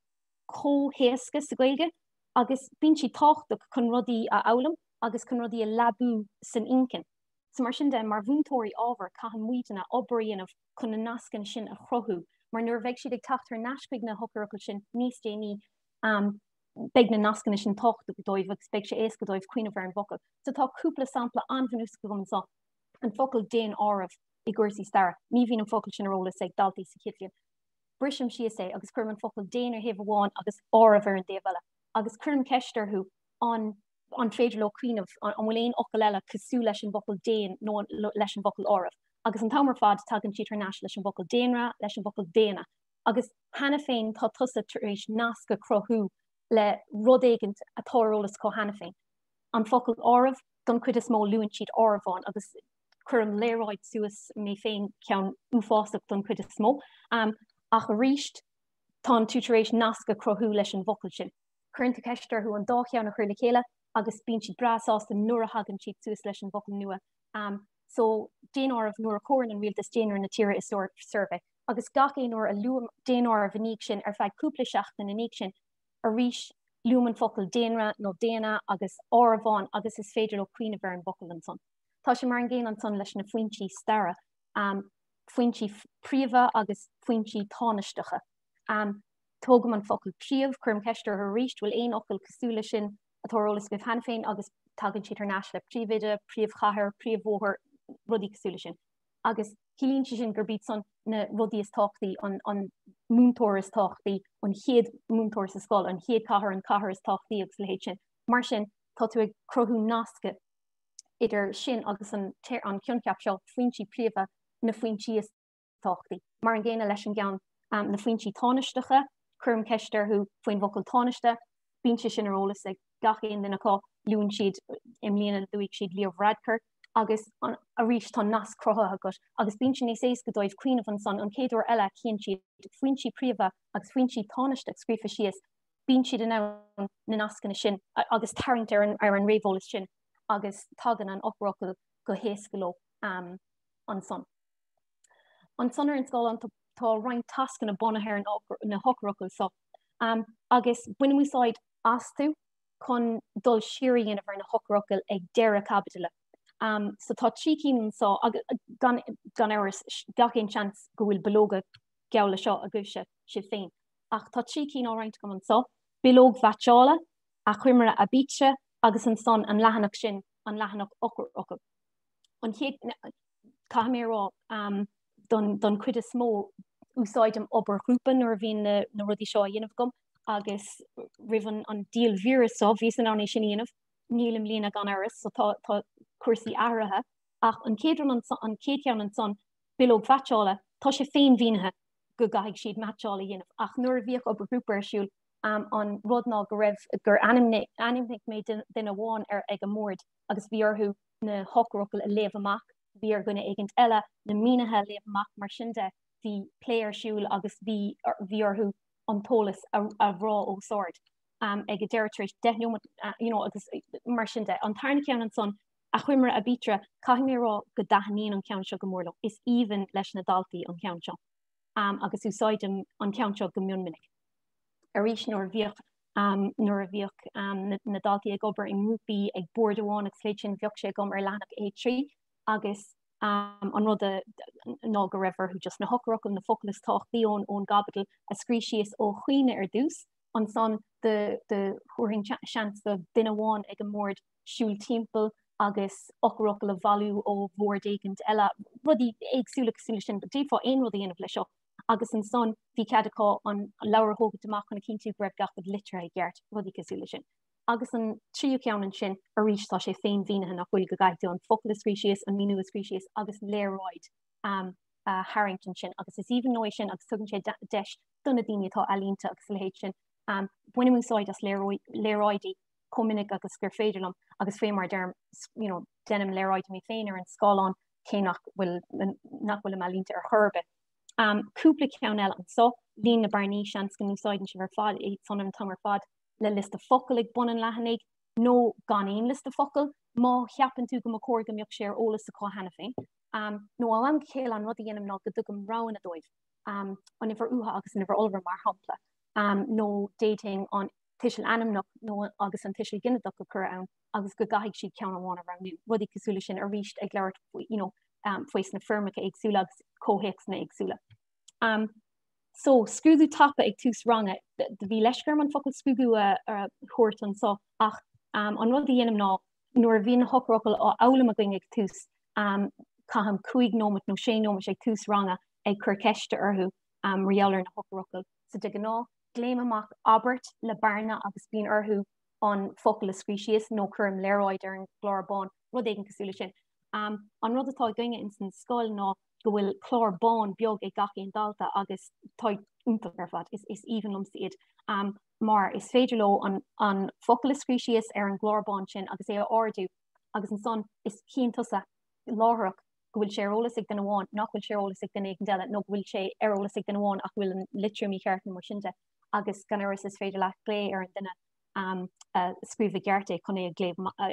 chomh héasca sa Ghaeilge agus bíonn siad tábhachtach chun rudaí a fhoghlaim agus chun rudaí a leabú san inchinn. So mar sin de, mar mhúinteoirí ábhair, caitheann muidne obair a dhéanamh chun na nascanna sin a chruthú, mar nuair a bheidh siad ag teacht thar n-ais chuig na heochairfhocail sin níos déanaí, beidh na nascanna sin tábhachtach dóibh agus beidh sé éasca dóibh cuimhneamh ar an bhfocal. So tá cúpla sampla an-bhunúsach agam anseo. An focal daonáireamh i gcúrsaí staire, ní bhíonn an focal sin ar eolas ag daltaí sa chéad bhliain. Brisim síos é agus cuirim an focal daon ar thaobh amháin agus áireamh ar an dtaobh eile. Agus cuirim ceist orthu an an féidir leo cuimhneamh an bhfuil aon fhocal eile cosúil leis an bhfocal daon nó leis an bhfocal áireamh. Agus an t-am ar fad tagann siad thar n-ais leis an bhfocal daonra, leis an bhfocal daonna. Agus cheana féin tá tusa tar éis nasc a chruthú le rud éigin atá ar eolas acu cheana féin. An focal áireamh, don chuid is mó luann siad áireamhán agus cuirim léaráid suas mé féin, ceann uafásach don chuid is mó. Ach arís, tánn tú tar éis nasc a chruthú leis an bhfocal sin. Cuireann tú ceist orthu an dá cheann a chur le chéile agus bíonn siad breá sásta nuair a thagann siad suas leis an bhfocal nua. So, daonáireamh nuair a chomhaireann an rialtas daonra na tíre i suirbhé. Agus gach aon uair a luaim daonáireamh i ndiaidh sin, ar feadh cúpla seachtain i ndiaidh sin, arís luaim an focal daonra nó daonna agus áireamhán agus is féidir leo cuimhneamh ar an bhfocal ansan. Tá sé mar an gcéanna ansan leis na foinsí staire, foinsí príomha agus foinsí tánaisteacha. Tógaim an focal príomh, cuirim ceist orthu arís, bhfuil aon fhocal cosúil leis sin atá ar eolas agaibh cheana féin agus tagann siad thar n-ais le príomhoide, príomhchathair, príomhbhóthar, rudaí cosúil leis sin. Agus ciallaíonn sé sin gurb iad san na rudaí is tábhachtaí, an an múinteoir is tábhachtaí, an chéad múinteoir sa scoil, an chéad chathair, an cathair is tábhachtaí agus a leithéid sin. Mar sin, tá tú ag cruthú nasca idir sin agus an an coincheap seo, foinsí príomha, na foinsí is tábhachtaí. Mar an gcéanna leis an gceann, na foinsí tánaisteacha, cuirim ceist orthu faoin bhfocal tánaiste, bíonn sé sin ar eolas ag gach aon duine acu, luann siad, i mbliana luaigh siad Leo Varadkar, agus arís tá nasc cruthaithe agat agus bíonn sé níos éasca dóibh cuimhneamh ansan an chéad uair eile a chíonn siad foinsí príomha agus foinsí tánaisteach scríofa síos, bíonn siad in ann na nascanna sin agus tarraingt ar an ar an réamheolas sin agus tagann an eochairfhocal go héasca leo ansan. Ansan ar an scáileán tá roinnt tascanna bunaithe ar na heochairfhocail seo agus bainim úsáid astu chun dul siar a dhéanamh ar na heochairfhocail ag deireadh caibidle. So tá 3 cinn anseo agus gan gan amhras gach aon seans go bhfuil bileoga geall leis seo agaibhse sibh féin. Ach tá 3 cinn á roinnt agam anseo, bileog mheaitseála, achoimre aibítre agus ansan an leathanach sin, an leathanach eochairfhocal. An chéad Caithfidh mé a rá, don chuid is mó, úsáidim obair ghrúpa nuair a bhíonn na rudaí seo á dhéanamh agam agus roimh an diabhal víreas seo, bhíos in ann é sin a dhéanamh. Níl i mbliana gan amhras, so tá cúrsaí athraithe. Ach an chéad rud ansan, an chéad cheann ansan, bileog mheaitseála, tá sé féinmhínithe go gcaithfidh siad meaitseáil a dhéanamh. Ach nuair a bhíodh obair ghrúpa ar siúl, an rud ná go raibh, gur ainmnigh mé duine amháin ar ag an mbord agus bhí orthu na heochairfhocail a léamh amach, bhí ar dhuine éigint eile na mínithe a léamh amach, mar sin de bhí plé ar siúl agus bhí bhí orthu an t-eolas a a rá os ard. Ag an deireadh tar éis 10 nóiméad you know agus mar sin de. An tarna ceann ansan, achoimre aibítre, caithfidh mé a rá go dtaitníonn an ceann seo go mór leo. Is aoibhinn leis na daltaí an ceann seo agus úsáidim an ceann seo go mion minic. Arís nuair a bhíodh nuair a bhíodh na daltaí ag obair i ngrúpaí ag bord amháin agus a leithéid sin bheadh sé agam ar leathanach A3 agus an rud ná go raibh orthu just na heochairfhocail, na focail is tábhachtaí ón ón gcaibidil a scríobh síos ó chuimhne ar dtús, ansan do thabharfainn seans do duine amháin ag an mbord siúl timpeall agus eochairfhocal a bhailiú ó bhord éigint eile, rudaí éagsúla cosúil leis sin, d'fhéadfá aon rud a dhéanamh leis seo. Agus ansan bhí cead acu an leabhar a thógaint amach chun a chinntiú go raibh gach rud litrithe i gceart, rudaí cosúil leis sin. Agus an tríú ceann ansin, arís tá sé féinmhínithe nach bhfuil go gcaithfidh tú an focal a scríobh síos, an míniú a scríobh síos agus léaráid a tharraingt ansin. Agus is aoibhinn leo é sin agus tugann sé deis do na daoine atá ealaíonta agus a leithéid sin. Bainim úsáid as léaráidí chomh minic agus gur féidir liom agus faoi mar a deirim, you know, déanaim léaráidí mé féin ar an scáileán cé nach bhfuil nach bhfuilim ealaíonta ar chor ar bith. Cúpla ceann eile anseo, líon na bearnaí, seans go n-úsáideann sibh ar fad iad san an t-am ar fad le liosta focal ag bun an leathanaigh nó gan aon liosta focal má cheapann tú go mba chóir go mbeadh sé ar eolas acu cheana féin. Nó ó am go chéile an rud a dhéanaim ná go dtugaim roghanna dóibh, an uimhir uatha agus an uimhir iolra mar shampla, nó d'fhéadfainn an tuiseal ainmneach nó agus an tuiseal ginideach a chur ann agus go gcaithfidh siad ceann amháin a roghnú, rudaí cosúil leis sin arís ag labhairt faoi you know faoi sna foirmeacha éagsúla agus comhthéacsanna éagsúla. So, scrúdú tapa ag tús ranga, do bhí leisce orm an focal scrúdú a thabhairt anso ach an rud a dhéanaim ná nuair a bhíonn na heochairfhocail á fhoghlaim againn ag tús, caithim 5 nóimeat nó 6 nóimeat ag tús ranga ag cur ceiste orthu mar gheall ar na heochairfhocail. So de ghnáth, glaoim amach abairt le bearna agus bíonn orthu an focal a scríobh síos nó cuirim léaráid ar an gclár bán, rud éigin cosúil leis sin. An rud atá againne ins an scoil ná go bhfuil clár bán beag ag gach aon dalta agus tá iontach ar fad, is aoibhinn liomsa iad, mar is féidir leo an focal a scríobh síos ar an gclár bán sin agus é a ardú agus ansan is chíonn tusa láithreach go bhfuil sé ar eolas ag duine amháin nach bhfuil sé ar eolas ag duine éigin eile nó go bhfuil sé ar eolas ag duine amháin ach go bhfuil an litriú mícheart nó mar sin de agus gan amhras is féidir leat glao ar an duine a scríobh i gceart é chun é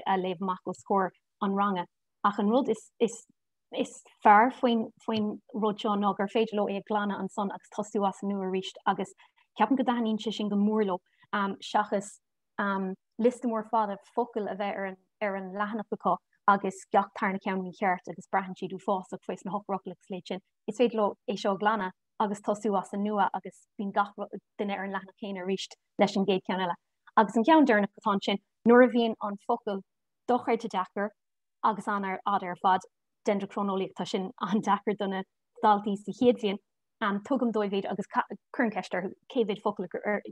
a léamh amach os comhair an ranga. Ach an rud is is is fearr faoin faoin rud seo ná gur féidir leo é a ghlanadh ansan agus tosú as an nua arís agus ceapaim go dtaitníonn sé sin go mór leo seachas liosta mór fada focal a bheith ar an ar an leathanach acu agus gach tarna ceann mícheart agus braitheann siad uafásach faoi sna heochairfhocail agus a leithéid sin. Is féidir leo é seo a ghlanadh agus tosú as an nua agus bíonn gach duine ar an leathanach céanna arís leis an gcéad cheann eile. Agus an ceann deireanach atá ansin, nuair a bhíonn an focal dochreidte deacair agus an-fhada ar fad, dendrocróineolaíocht, tá sin an-deacair do na daltaí sa chéad bhliain, tugaim dóibh iad agus cuirim ceist orthu cé mhéad focal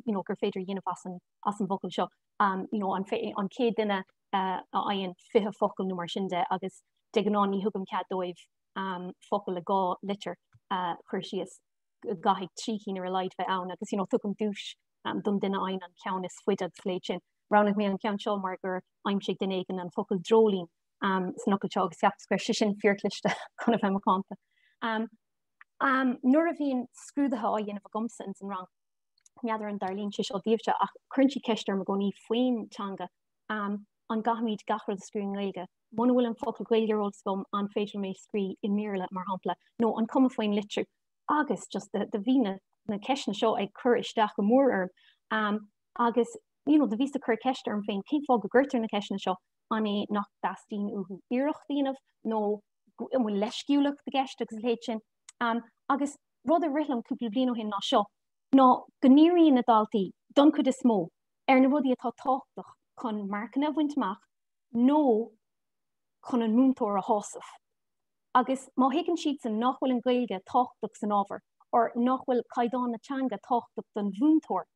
you know, gur féidir a dhéanamh as an, as an bhfocal seo. You know, an, an chéad duine a fhaigheann 20 focal nó mar sin de agus de ghnáth ní thugaim cead dóibh focal le dhá litir a chur síos, go gcaithfidh 3 cinn ar a laghad bheith ann agus you know, tugaim duais don duine a fhaigheann an ceann is faide agus a leithéid sin. Roghnaigh mé an ceann seo mar gur aimsigh duine éigin an focal dreoilín san fhocal seo agus cheapas go raibh sé sin fíorchliste chun a bheith macánta. Nuair a bhíonn scrúduithe á dhéanamh agamsa ins an rang, n'fheadar an dtarlaíonn sé seo daoibhse ach cuireann siad ceist orm i gcónaí faoin teanga, an gcaithfimid gach rud a scríobh i nGaeilge? Muna bhfuil an focal Gaeilge ar eolas agam, an féidir liom é a scríobh i mBéarla, mar shampla? Nó an cuma faoin litriú? Agus just do bhí na na ceisteanna seo ag cur isteach go mór orm. Agus you know do bhíos ag cur ceiste orm féin, cén fáth go gcuirtear na ceisteanna seo? An é nach dteastaíonn uathu iarracht a dhéanamh nó an bhfuil leisciúlacht i gceist agus a leithéid sin. Agus rud a rith liom cúpla bliain ó shin ná seo, ná go ndíríonn na daltaí, don chuid is mó, ar na rudaí atá tábhachtach chun marcanna a bhaint amach nó chun an múinteoir a shásamh. Agus má thuigeann siadsan nach bhfuil an Ghaeilge tábhachtach san ábhar, or nach bhfuil caighdeán na teanga tábhachtach don mhúinteoir,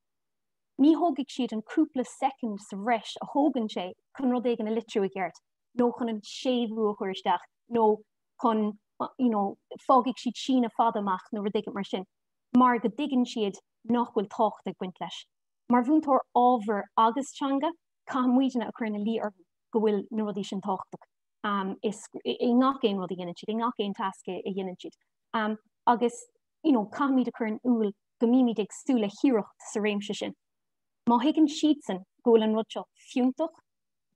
ní thógfaidh siad an cúpla soicind sa bhreis a thógann sé chun rud éigin a litriú i gceart. nó chun an séimhiú a chur isteach nó chun you know, fágfaidh siad síneadh fada amach nó rud éigin mar sin, mar go dtuigeann siad nach bhfuil tábhacht ag baint leis. Mar mhúinteoir ábhair agus teanga, caithfidh muidne a chur ina luí orthu go bhfuil na rudaí sin tábhachtach um, is, i ngach aon rud a dhéanann siad, i ngach aon tasc a dhéanann siad. Um, agus you know, caithfimid a chur in iúl go mbímid ag súil le hiarracht sa réimse sin. Má thuigeann siadsan go bhfuil an rud seo fiúntach,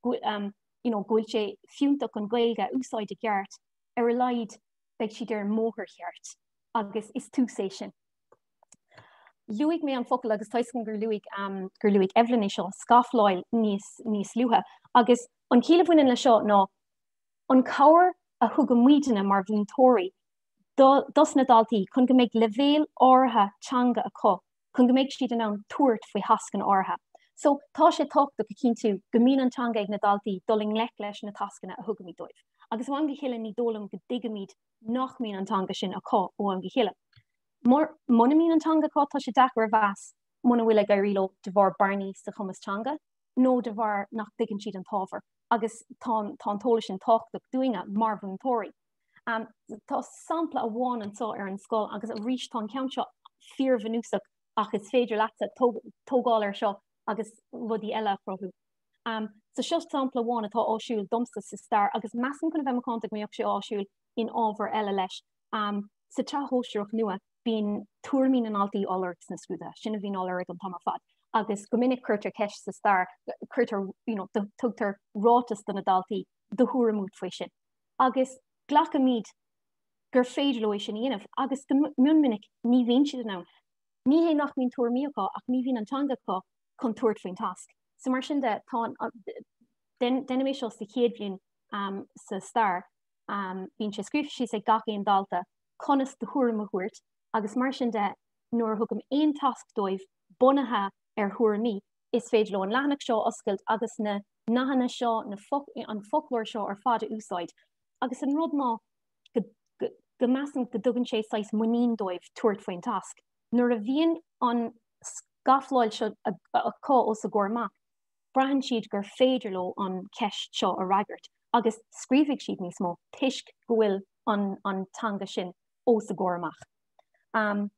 go you know, go bhfuil sé fiúntach an Ghaeilge a úsáid i gceart, ar a laghad beidh siad ar an mbóthar cheart agus is tús é sin. Luaigh mé an focal agus tá a fhios agam gur luaigh um, gur luaigh Evelyn é seo, scafláil níos, níos luaithe. Agus an chiall a bhaineann le seo ná an cabhair a thugann muidne mar mhúinteoirí do, dos na daltaí chun go mbeidh leibhéal áirithe teanga acu chun go mbeidh siad in ann tabhairt faoi thascanna áirithe. So, tá sé tábhachtach a chinntiú go mbíonn an teanga ag na daltaí dul i ngleic leis na tascanna a thugaimid dóibh. Agus ó am go chéile ní dóigh liom go dtuigimid nach mbíonn an teanga sin acu ó am go chéile. Muna mbíonn an teanga acu, tá sé deacair a mheas muna bhfuil ag éirí leo de bharr bearnaí sa chumas teanga nó de bharr nach dtuigeann siad an t-ábhar. Agus tá an t-eolas sin tábhachtach dúinne mar mhúinteoirí. Tá sampla amháin anseo ar an scoil agus arís tá an ceann seo fíorbhunúsach ach is féidir leatsa tógáil air seo agus rudaí eile a chruthú. So seo sampla amháin atá áisiúil domsa sa stair agus measaim chun a bheith macánta go mbeadh sé áisiúil in ábhair eile leis. Sa tsraith shóisearach nua bíonn tuairimí na ndaltaí á lorg sna scrúduithe, sin a bhíonn á lorg an t-am ar fad agus go minic cuirtear ceist sa stair, cuirtear, you know, tugtar ráiteas do na daltaí do thuairim uait faoi sin. Agus glacaimid gur féidir leo é sin a dhéanamh agus go mion minic ní bhíonn siad in ann. Ní hé nach mbíonn tuairimí acu ach ní bhíonn an teanga acu chun tabhairt faoin tasc. So mar sin de, tá an, déanaim é seo sa chéad bhliain sa stair, bíonn sé scríofa síos ag gach aon dalta conas do thuairim a thabhairt agus mar sin de nuair a thugaim aon tasc dóibh bunaithe ar thuairimí, is féidir leo an leathanach seo a oscailt agus na nathanna seo, na an foclóir seo ar fad a úsáid. Agus an rud ná go, go, go measaim go dtugann sé saghas muinín dóibh tabhairt faoin tasc. Nuair a bhíonn an scafláil seo acu os a gcomhair amach, braitheann siad gur féidir leo an cheist seo a fhreagairt agus scríobfaidh siad níos mó toisc go bhfuil an, an teanga sin os a gcomhair amach. Um,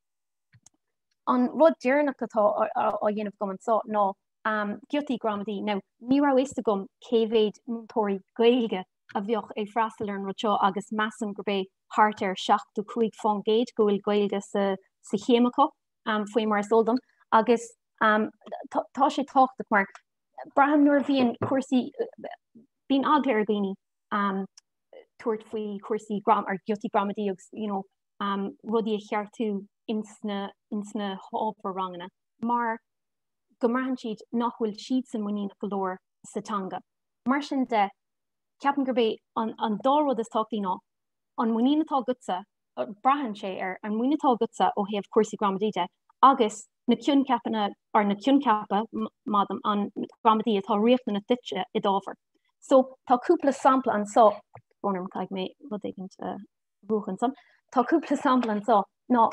An rud deireanach atá á dhéanamh agam anseo ná giotaí gramadaí. Now, ní raibh fhios agam cé mhéad múinteoirí Gaeilge a bheadh ag freastal ar an rud seo agus measaim gurb é thart ar 75% go bhfuil Gaeilge sa chéim acu, faoi mar is eol dom. Agus tá sé tábhachtach mar braithim nuair a bhíonn cúrsaí, bíonn eagla ar dhaoine tabhairt faoi chúrsaí ar ghiotaí gramadaí agus you know, rudaí a cheartú ins na ins na hábhair ranganna mar go mbraitheann siad nach bhfuil siadsan muiníneach go leor sa teanga. Mar sin de, ceapaim gurb é an an dá rud is tábhachtaí ná an muinín atá agatsa, braitheann sé ar an muinín atá agatsa ó thaobh cúrsaí gramadaí de agus na coincheapanna or na coincheapa madam an gramadaí atá riachtanach duitse i d'ábhar. So tá cúpla sampla anseo, brón orm caithfidh mé rud éigin a mhúchadh ansan. Tá cúpla sampla anseo ná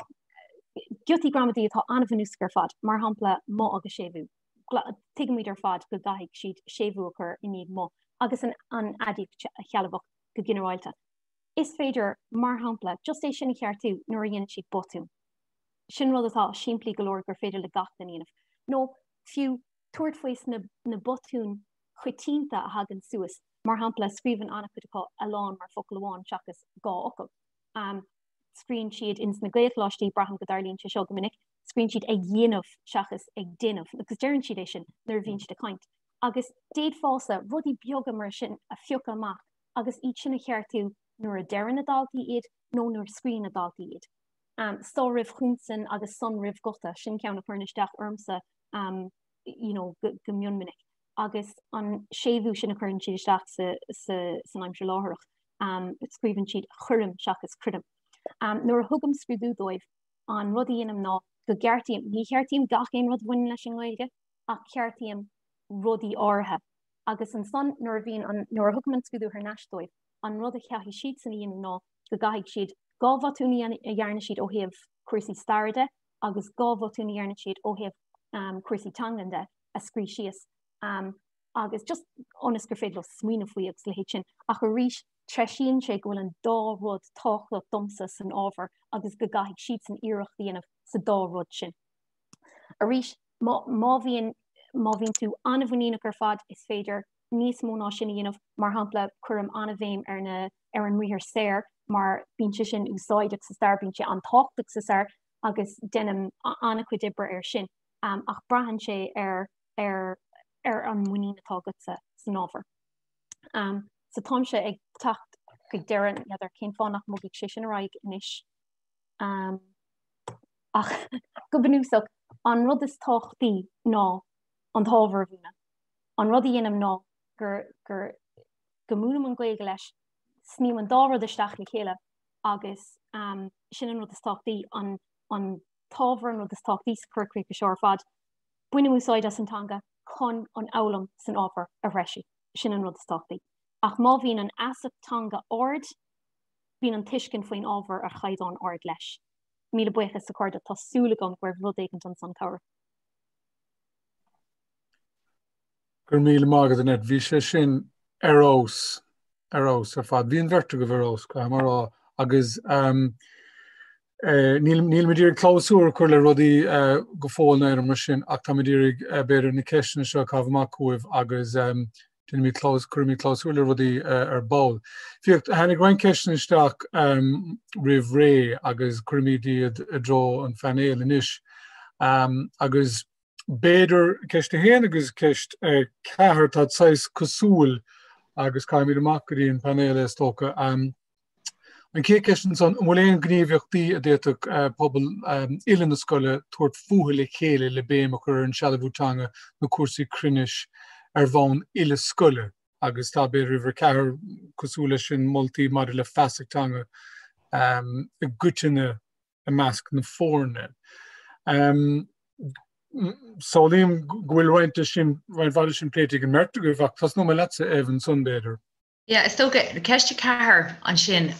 giotaí gramadaí atá an-bhunúsach ar fad, mar shampla mo agus séimhiú. Tuigimid ar fad go gcaithfidh siad séimhiú a chur i ndiaidh mo agus an an aidiacht shealbhach go ginearálta. Is féidir, mar shampla, just é sin a cheartú nuair a dhéanann siad botún. Sin rud atá simplí go leor gur féidir le gach duine a dhéanamh. Nó fiú tabhairt faoi sna na botúin choitianta a thagann suas, mar shampla, scríobhann an-chuid acu a lán mar focal amháin seachas 2 fhocal. Scríobhann siad ins na Gaelcholáistí, braithim go dtarlaíonn sé seo go minic, scríobhann siad ag dhéanamh seachas ag déanamh, agus deireann siad é sin nuair a bhíonn siad ag caint. Agus d'fhéadfása rudaí beaga mar sin a phiocadh amach agus iad sin a cheartú nuair a deireann na daltaí iad nó nuair a scríobhann na daltaí iad. Sa roimh chonsan agus san roimh guta, sin ceann a chuireann isteach ormsa you know, go, go mion minic. Agus an séimhiú sin a chuireann siad isteach sa, sa, san aimsir láithreach, um, scríobhann siad chuirim seachas cuirim. Um, nuair a thugaim scrúdú dóibh, an rud a dhéanaim ná go gceartaím, ní cheartaím gach aon rud a bhaineann leis an nGaeilge, ach ceartaím rudaí áirithe. Agus ansan nuair a bhíonn an, nuair a thugaim an scrúdú thar n-ais dóibh, an rud a chaithfidh siadsan a dhéanamh ná go gcaithfidh siad 2 bhotún a dhearna siad ó thaobh cúrsaí staire de agus 2 bhotún a dhearna siad ó thaobh cúrsaí teangan de a scríobh síos agus just ionas gur féidir leo smaoineamh faoi agus a leithéid sin. Ach arís, treisíonn sé go bhfuil an dá rud tábhachtach domsa san ábhar agus go gcaithfidh siadsan iarracht a dhéanamh sa dá rud sin. Arís, má, má bhíonn, má bhíonn tú an-mhuiníneach ar fad, is féidir níos mó ná sin a dhéanamh, mar shampla, cuirim an-bhéim ar na, ar an mbriathar saor mar bíonn sé sin úsáideach sa stair, bíonn sé an-tábhachtach sa stair agus déanaim an-chuid oibre air sin. Ach braitheann sé ar. ar ar an muinín atá agatsa san ábhar. Um, so táimse ag teacht chuig deireadh n'fheadar cén fáth nach mbogfaidh sé sin ar aghaidh anois. Um, ach go bunúsach an rud is tábhachtaí ná an t-ábhar a mhúineadh. An rud a dhéanaim ná gur, gur, go múinim an Ghaeilge leis, sníom an dá rud isteach le chéile agus um, sin an rud is tábhachtaí, an, an t-ábhar an rud is tábhachtaí sa chur chuige seo ar fad. Bainim úsáid as an teanga chun an fhoghlaim san ábhar a threisiú. Sin an rud is tábhachtaí. Ach má bhíonn an fheasacht teanga ard, bíonn an tuiscint faoin ábhar ar chaighdeán ard leis. Míle buíochas a chairde, tá súil agam go raibh rud éigin ansan cabhrach. Go raibh míle maith agat, Annette. Bhí sé sin ar fheabhas, ar fheabhas ar fad. Bhí an bheirt agaibh ar fheabhas, caithfidh mé a rá, agus nílimid ag iarraidh clabhsúr a chur le rudaí go fóill ná aon rud mar sin, ach táimid ag iarraidh, b'fhéidir, na ceisteanna seo a chaitheamh amach chugaibh agus déanfaimid clabhsúr, cuirfimid clabhsúr le rudaí ar ball. Féach, tháinig roinnt ceisteanna isteach roimh ré agus cuirfimid iad i dtreo an phainéil anois. Agus b'fhéidir ceist a haon agus ceist 4, tá saghas cosúil agus caithfimid amach go dtí an painéal é is dócha. An chéad cheist ansan, an bhfuil aon ghníomhaíochtaí a d'fhéadfadh pobal uile na scoile tabhairt fúthu le chéile le béim a chur ar an sealbhú teanga nó cúrsaí cruinnis ar bhonn uile scoile agus tá b'fhéidir uimhir 4 cosúil leis sin moltaí maidir le feasacht teanga i gcoitinne i measc na foirne. Samhlaím go bhfuil roinnt de sin, roinnt mhaith de sin pléite ag an mbeirt agaibh ach tosnóidh mé leatsa Eibh ansan b'fhéidir. Yeah, is dócha, ceist 4 ansin,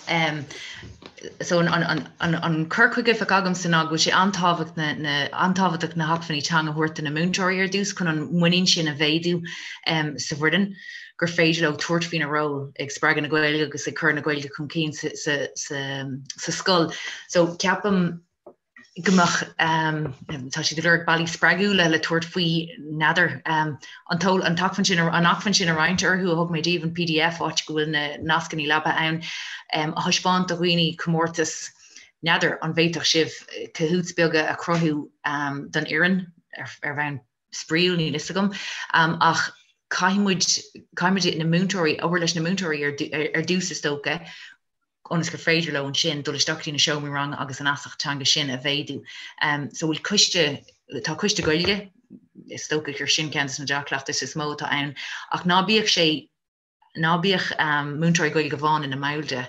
so an cur chuige a bheadh agamsa ná go bhfuil sé an-tábhachtach na hacmhainní teanga a thabhairt do na múinteoirí ar dtús chun an muinín sin a mhéadú sa bhfoireann gur féidir leo tabhairt faoina ról ag spreagadh na Gaeilge agus ag cur na Gaeilge chun cinn sa scoil. So ceapaim go mbeadh, tá siad ag lorg bealaí spreagúla le tabhairt faoi, n'fheadar, an an t-acmhainn sin, an acmhainn sin a roinnt orthu a thug mé daoibh, an pdf, áit go bhfuil na nascanna leabaithe ann, a thaispeáint do dhaoine comórtas, n'fheadar, an bhféadfadh sibh Kahoots beaga a chruthú don fhoireann ar bhonn spraíúil, níl fhios agam, ach caithfidh muid, caithfidh muid na múinteoirí, obair leis na múinteoirí ar dtús is dócha, ionas gur féidir leo ansin dul isteach go dtí na seomraí ranga agus an fheasacht teanga sin a mhéadú. So bhfuil coiste, tá coiste Gaeilge, is dócha gur sin ceann de na dea-chleachtais is mó atá ann, ach ná bíodh sé, ná bíodh múinteoirí Gaeilge amháin ina mball de,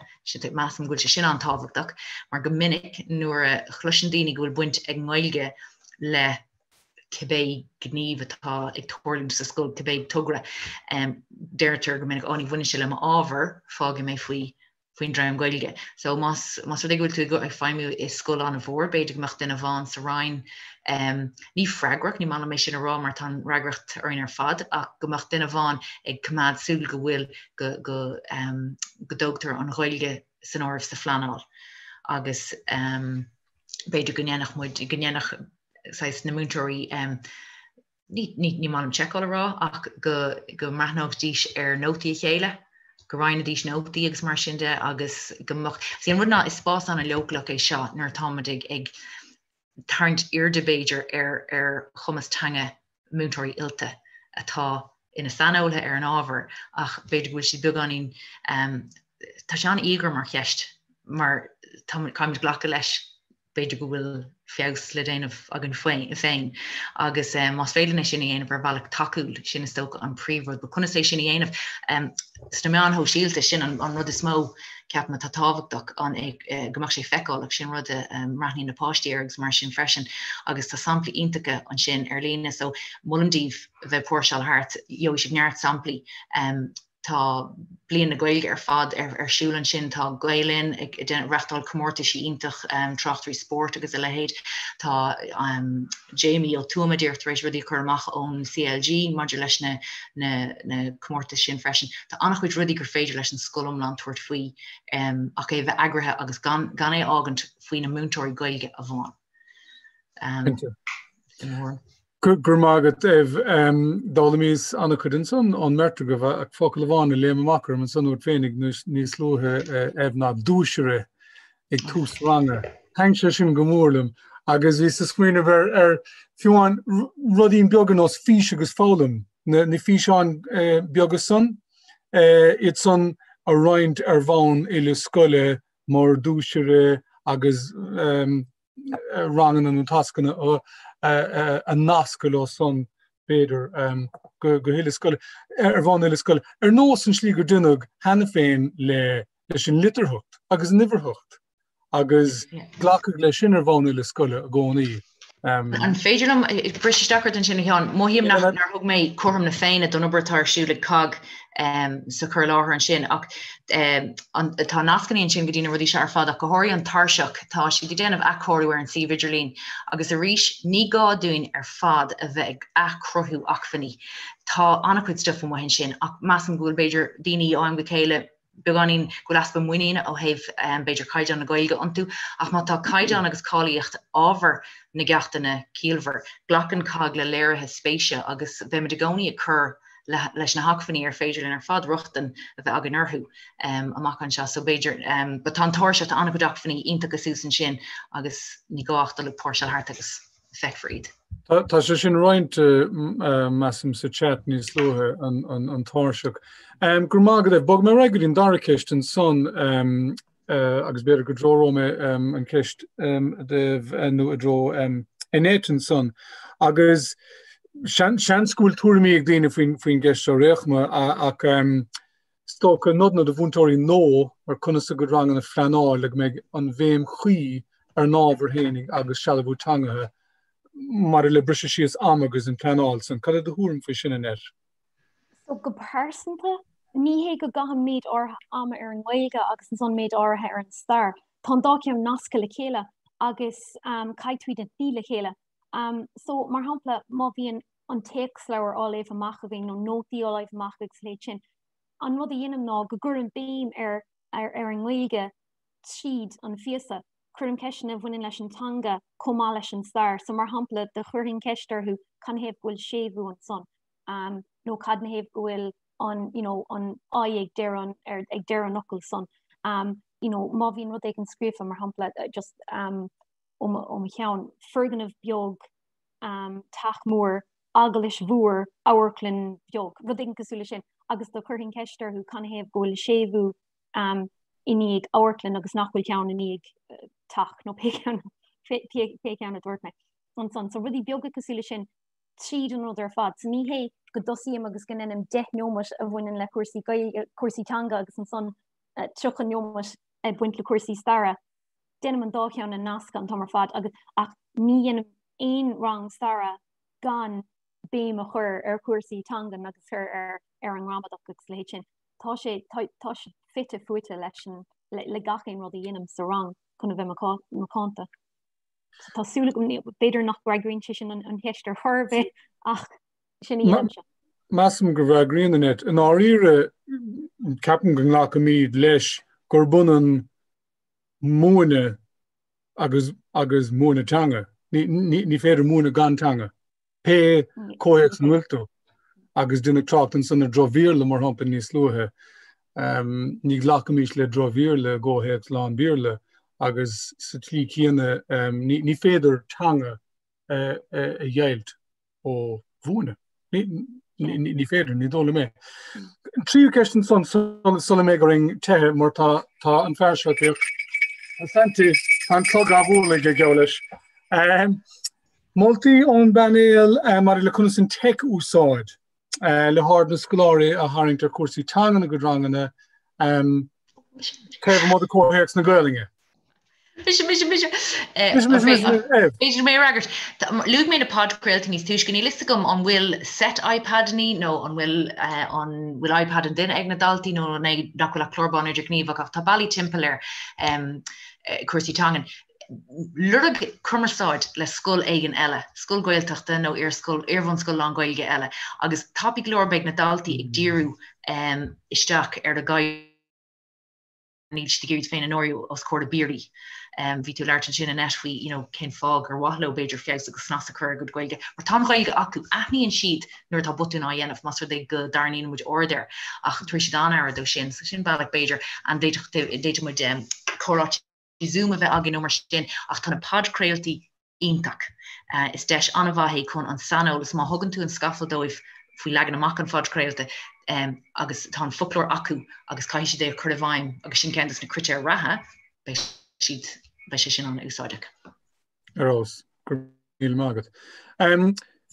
measaim go bhfuil sé sin an-tábhachtach, mar go minic nuair a chloiseann daoine go bhfuil baint ag an nGaeilge le cibé gníomh atá ag tarlúint sa scoil, cibé togra, deirtear go minic, 'Ó, ní bhaineann sé le m'ábhar, fágfaidh mé faoi faoin dream Gaeilge. So más más rud é go bhfuil tú ag feidhmiú i scoil an-mhór, b'fhéidir go mbeadh duine amháin sa roinn, ní freagrach, ní maith liom é sin a rá mar tá an fhreagracht orainn ar fad, ach go mbeadh duine amháin ag coimeád súil go bhfuil go go go dtógtar an Ghaeilge san áireamh sa phleanáil agus b'fhéidir go ndéanfadh muid, go ndéanfadh saghas na múinteoirí, ní maith liom seiceáil a rá ach go go mbreathnóidís ar nótaí a chéile, go roinnfidís nótaí agus mar sin de agus go mbeadh, see an rud ná is spás an-leochaileach é seo nuair atáimid ag ag tarraingt airde b'fhéidir ar ar chumas teanga múinteoirí oilte atá ina saineolaithe ar an ábhar ach b'fhéidir go bhfuil siad beagáinín, tá sé an-íogair mar cheist mar caithfimid glacadh leis b'fhéidir go bhfuil feabhas le déanamh againn féin agus más féidir linn é sin a dhéanamh ar bhealach tacúil, sin is dócha an príomhrud. But conas é sin a dhéanamh sna meáin shóisialta, sin an rud is mó ceapaim atá tábhachtach, an é go mbeadh sé feiceálach, sin rud a mbreathnaíonn na páistí air agus mar sin freisin agus tá samplaí iontacha ansin ar líne so molaim daoibh a bheith ag póirseáil thart, gheobhaidh sibh neart samplaí. Tá Bliain na Gaeilge ar fad ar siúl ansin, tá Gael Linn ag reachtáil comórtaisí iontach, tráchtairí spóirt agus a leithéid. Tá Jamie Ó Tuama díreach tar éis rudaí a chur amach ón CLG maidir leis na na comórtais sin freisin. Tá an-chuid rudaí gur féidir leis an scoil iomlán tabhairt faoi ach é a bheith eagraithe agus gan gan é a fhágaint faoi na múinteoirí Gaeilge amháin. Cinnte. Go raibh maith agat, Eibh. D'fhoghlaimíos an-chuid ansan ón mbeirt agaibh, ach focal amháin a léim amach orm ansan uait féinig níos luaithe, Eibh, ná duaisire ag tús ranga. Thaitin sé sin go mór liom. Agus bhíos ag smaoineamh ar ar fiú amháin rudaí beaga ar nós fís agus foghlaim, na na físeáin beaga san, iad san a roinnt ar bhonn uile scoile mar duaisire agus ranganna nó tascanna a nascadh leo san, b'fhéidir, go huile scoile, ar bhonn uile scoile, ar nós an slí gur deineadh cheana féin leis an litearthacht agus an uimhearthacht agus glacadh leis sin ar bhonn uile scoile i gcónaí. An féidir liom briseadh isteach ort ansin, a Sheáin? Mothaím nár thug mé cothrom na Féinne don obair atá ar siúl ag COGG sa chur i láthair ansin ach tá nascanna ansin go dtí na rudaí seo ar fad ach go háirithe an tairseach, tá siad ag déanamh athchóiriú ar an suíomh idirlín agus arís ní gá dúinn ar fad a bheith ag athchruthú acmhainní. Tá an-chuid stuif amuigh ansin ach measaim go bhfuil b'fhéidir daoine ó am go chéile beagáinín, go bhfuil easpa muiníne ó thaobh b'fhéidir caighdeán na Gaeilge iontu ach má tá caighdeán agus cáilíocht ábhar na gceachtanna ciallmhar, glacann COGG le léirithe spéise agus beimid i gcónaí ag cur leis na hacmhainní ar féidir linn ar fad rochtain a bheith againn orthu amach anseo. So b'fhéidir, but tá an tairseach, tá an-chuid acmhainní iontacha suas ansin agus ní gá ach dul ag póirseáil thart agus feicfear iad. Tá sé sin roinnte, measaim, sa chat níos luaithe, an tairseach. Go raibh maith agat, Bogfaidh mé ar aghaidh go dtí an dara ceist ansan agus b'fhéidir go dtreoróidh mé an cheist i dtaobh nó i dtreo Annette ansan. Agus seans go bhfuil tuairimí ag daoine faoin gceist seo ar aon chuma ach Is dócha, nodanna do mhúinteoirí nua ar conas a gcuid ranganna a phleanáil le go mbeidh an bhéim chuí ar an ábhar féinig agus sealbhú teangacha maidir le briseadh síos ama agus an pleanáil san. Cad é do thuairim faoi sin, Annette? So, go pearsanta, ní hé go gcaithim méid áirithe ama ar an nGaeilge agus ansan méid áirithe ar an stair. Tá an dá cheann nasctha le chéile agus caithfidh tú iad a fhí le chéile. So, mar shampla, má bhíonn an téacsleabhar á léamh amach againn nó nótaí á léamh amach agus a leithéid sin, an rud a dhéanaim ná go gcuirim béim ar ar an nGaeilge tríd an phíosa. Cuirim ceisteanna a bhaineann leis an teanga chomh maith leis an stair. So mar shampla, do chuirfinn ceist orthu cad 'na thaobh go bhfuil séimhiú ansan nó cad 'na thaobh go bhfuil an you know an I ag deireadh an ar ag deireadh an fhocail san. You know, má bhíonn rud éigin scríofa mar shampla just ó mo cheann, foirgneamh beag, teach mór, eaglais mhór, amharclann bheag, rud éigin cosúil leis sin, agus do chuirfinn ceist orthu cad 'na thaobh go bhfuil séimhiú i ndiaidh amharclann agus nach bhfuil ceann i ndiaidh teach nó pé ceann pé ceann a dúirt mé ansan. So rudaí beaga cosúil leis sin tríd an rud ar fad. So ní hé go dtosaím agus go ndéanaim 10 neomat a bhaineann le cúrsaí Gaeilge, cúrsaí teanga agus ansan 30 neomat ag baint le cúrsaí staire. Déanaim an dá cheann a nascadh an t-am ar fad agus ach ní dhéanaim aon rang staire gan béim a chur ar chúrsaí teangan agus ar ar ar an ngramadach agus a leithéid sin. Tá sé tá tá sé fite fuaite leis an le le gach aon rud a dhéanaim sa rang chun a bheith macánta. So tá súil agam b'fhéidir nach bhfreagraíonn sé sin an an cheist ar chor ar bith ach sin a dhéanaimse. Measaim go bhfreagraíonn Annette. I ndáiríre ceapaim go nglacfaimid leis gurb ionann múineadh agus agus múineadh teanga. Ní ní ní féidir múineadh gan teanga. Pé comhthéacs ina bhfuil tú. Agus deineadh trácht ansan ar droch-Bhéarla mar shampla níos luaithe. Ní ghlacfaimis le droch-Bhéarla i gcomhthéacs lán-Bhéarla agus sa tslí chéanna ní ní féidir teanga a a dheighilt. ó mhúineadh. Ní féidir, ní dóigh liom é. Tríú ceist ansan sula mbeidh orainn teitheadh mar tá tá an fear seo tá Santi tá an clog á bhualadh aige geall leis. Moltaí ón bpainéal maidir le conas an teic a úsáid le haird na scoláirí a tharraingt ar chúrsaí teanga ina gcuid ranganna taobh amuigh de chomhthéacs na Gaelainne. Mise, mise, mise. Mise, mise, mise, B'fhéidir mé a fhreagairt. Luaigh mé na podchraoltaí níos túisce, níl fhios agam an bhfuil set iPadannaí nó an bhfuil an bhfuil iPad an duine ag na daltaí nó an é nach bhfuil ach clár bán idirghníomhach ach tá bealaí timpeall ar cúrsaí teangan. Lorg cumarsáid le scoil éigin eile, scoil Ghaeltachta nó iarscoil, iarbhunscoil lán-Ghaeilge eile agus tapaidh go leor beidh na daltaí ag díriú isteach ar a gcaighdeán. níl siad ag iarraidh iad féin a náiriú os comhair a bpiaraí. Bhí tú ag labhairt ansin Annette faoi you know cén fáth gur mhaith leo b'fhéidir feabhas agus snas a chur ar a gcuid Gaeilge. Mar tá an Ghaeilge acu, aithníonn siad nuair atá botún á dhéanamh más rud é go dtarraingíonn muid aird air ach tabharfaidh siad an-aire dó sin. So sin bealach b'fhéidir and d'fhéadfadh muid comhráite Zoom a bheith againn nó mar sin ach tá na podchraoltaí. Iontach. Is deis an-mhaith é chun an saineolas, má thugann tú an scafall dóibh faoi leagan amach an phodchraolta agus tá an foclóir acu agus caithfidh siad é a chur i bhfeidhm agus sin ceann de na critéir ratha, beidh siad, beidh sé sin an-úsáideach. Ar fheabhas. Go raibh míle maith agat.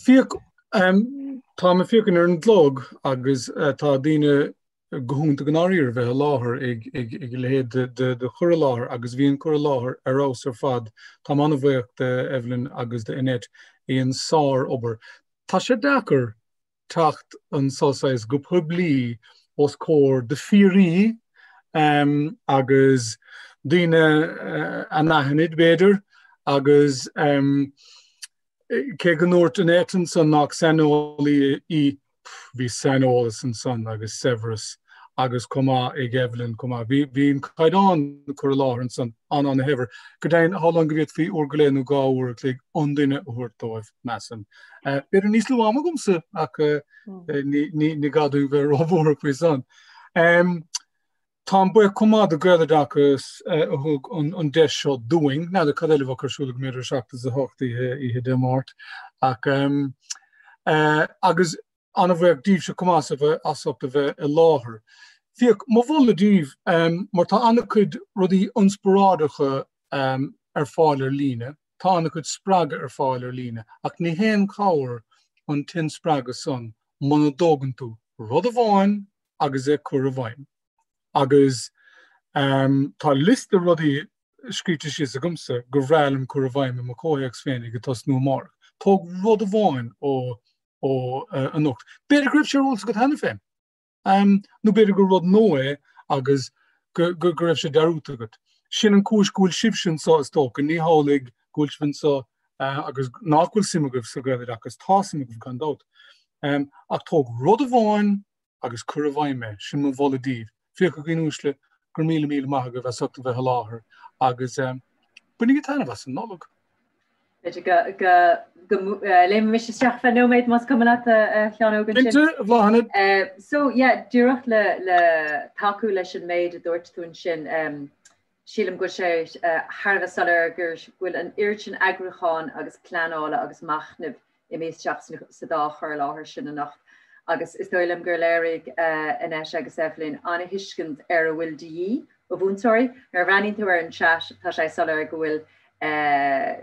Fiach, táim ag féachaint ar an gclog agus tá daoine go hiontach i ndáiríre a bheith i láthair ag a leithéid de chur i láthair agus bhí an cur i láthair ar fheabhas ar fad. Táim an-bhuíoch d'Evelyn agus d'Annette as an sár-obair. Tá sé deacair teacht anso saghas go poiblí os comhair do phiaraí agus daoine anaithnid b'fhéidir agus Cé go ndúirt Annette ansan nach saineolaí í, bhí saineolas ansan agus saibhreas agus chomh maith ag Evelyn chomh maith. Bhí, bhí an caighdeán cur i láthair ansan an-an-shaibhir. Go deimhin, shamhlóinn go bhféadfaí uair go leith nó 2 uair a chloig an duine a thabhairt dóibh, measaim. B'fhéidir níos lú ama agamsa ach ní, ní, ní gá dúinn bheith róbhuartha faoi san. Táim buíoch chomh maith do Ghaeloideachas a thug an deis seo dúinn. N'fheadar cad eile a bheadh ar siúl agam idir 7 is 8 oíche oíche Dé Máirt. Ach agus an-bhuíoch díbhse chomh maith as a bheith as ucht a bheith i láthair. Fiach, mo mholadh díbh, mar tá an-chuid rudaí ionspioráideacha ar fáil ar líne, tá an-chuid spreagadh ar fáil ar líne, ach ní haon chabhair an t-inspreagadh san muna dtógann tú rud amháin agus é cur i bhfeidhm. Agus tá liosta rudaí scríte síos agamsa gur bhreá liom cur i bhfeidhm i mo chomhthéacs féin ag tosnú amárach. Tóg rud amháin ó ó anocht. B'fhéidir go raibh sé ar eolas agat cheana féin. Nó b'fhéidir gur rud nua é agus go go raibh sé dearúdta agat. Sin an chúis go bhfuil sibhse anseo is dócha, ní hamhlaidh go bhfuil sibh anseo agus nach bhfuil suim agaibh sa Ghaeloideachas, tá suim agaibh gan dabht. Ach tóg rud amháin agus cuir i bhfeidhm é. Sin mo mholadh daoibh. Fiach a dhaoine uaisle, go raibh míle míle maith agaibh as ucht a bheith i láthair agus bainigí taitneamh as an Nollaig. B'fhéidir go go léimfidh mise isteach feadh nóiméad más cuma leat a Sheáin Óg ansin. Cinnte, a Bhláthnaid. So yeah, díreach le le tacú leis an méid a dúirt tú ansin, Sílim go bhfuil sé thar a bheith soiléir go bhfuil an oiread sin eagrúcháin agus pleanála agus machnaimh imithe isteach sa dá chur i láthair sin anocht agus is dóigh liom gur léirigh Annette agus Evelyn an-thuiscint ar a bhfuil de dhíth ó mhúinteoirí. Nuair a bhreathnaíonn tú ar an chat tá sé soiléir go bhfuil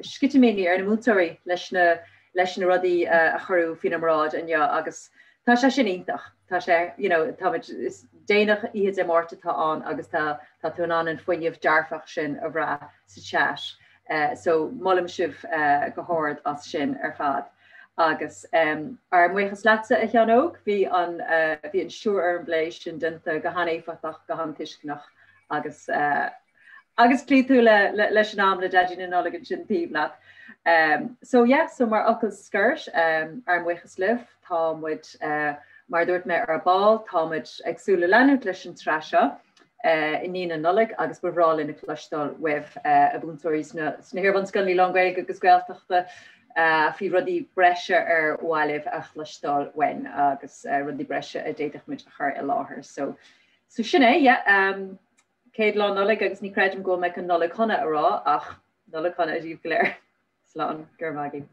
sceitimíní ar na múinteoirí leis na leis na rudaí a cuireadh faoina mbráid inniu agus tá sé sin iontach. Tá sé, you know, táimid, is déanach oíche Dé Máirt atá ann agus tá tá tú in ann an fuinneamh dearfach sin a bhrath sa chat. So molaim sibh go hard as sin ar fad. Agus ár mbuíochas leatsa a Sheáin Óg, bhí an bhí an stiúir ar an bplé sin déanta go han-éifeachtach, go han-tuisceanach agus Agus chloígh tú leis an am le Daidí na Nollag ansin taobh leat. So yeah, so mar fhocal scoir, ár mbuíochas libh, tá muid, mar a dúirt mé ar ball, tá muid ag súil le leanúint leis an tsraith seo i ndiaidh na Nollag agus ba bhreá linn a chloisteáil uaibh, a mhúinteoirí sna hiar-bhunscoileanna lán-Ghaeilge agus Gaeltachta, faoi rudaí breise ar mhaith libh a chloisteáil uainn agus rudaí breise a d'fhéadfadh muid a chur i láthair. So, so sin é, yeah. Céad lá Nollag agus ní chreidim go bhfuil mé chun Nollaig Shona a rá ach Nollaig Shona daoibh go léir. Slán, go raibh maith agaibh.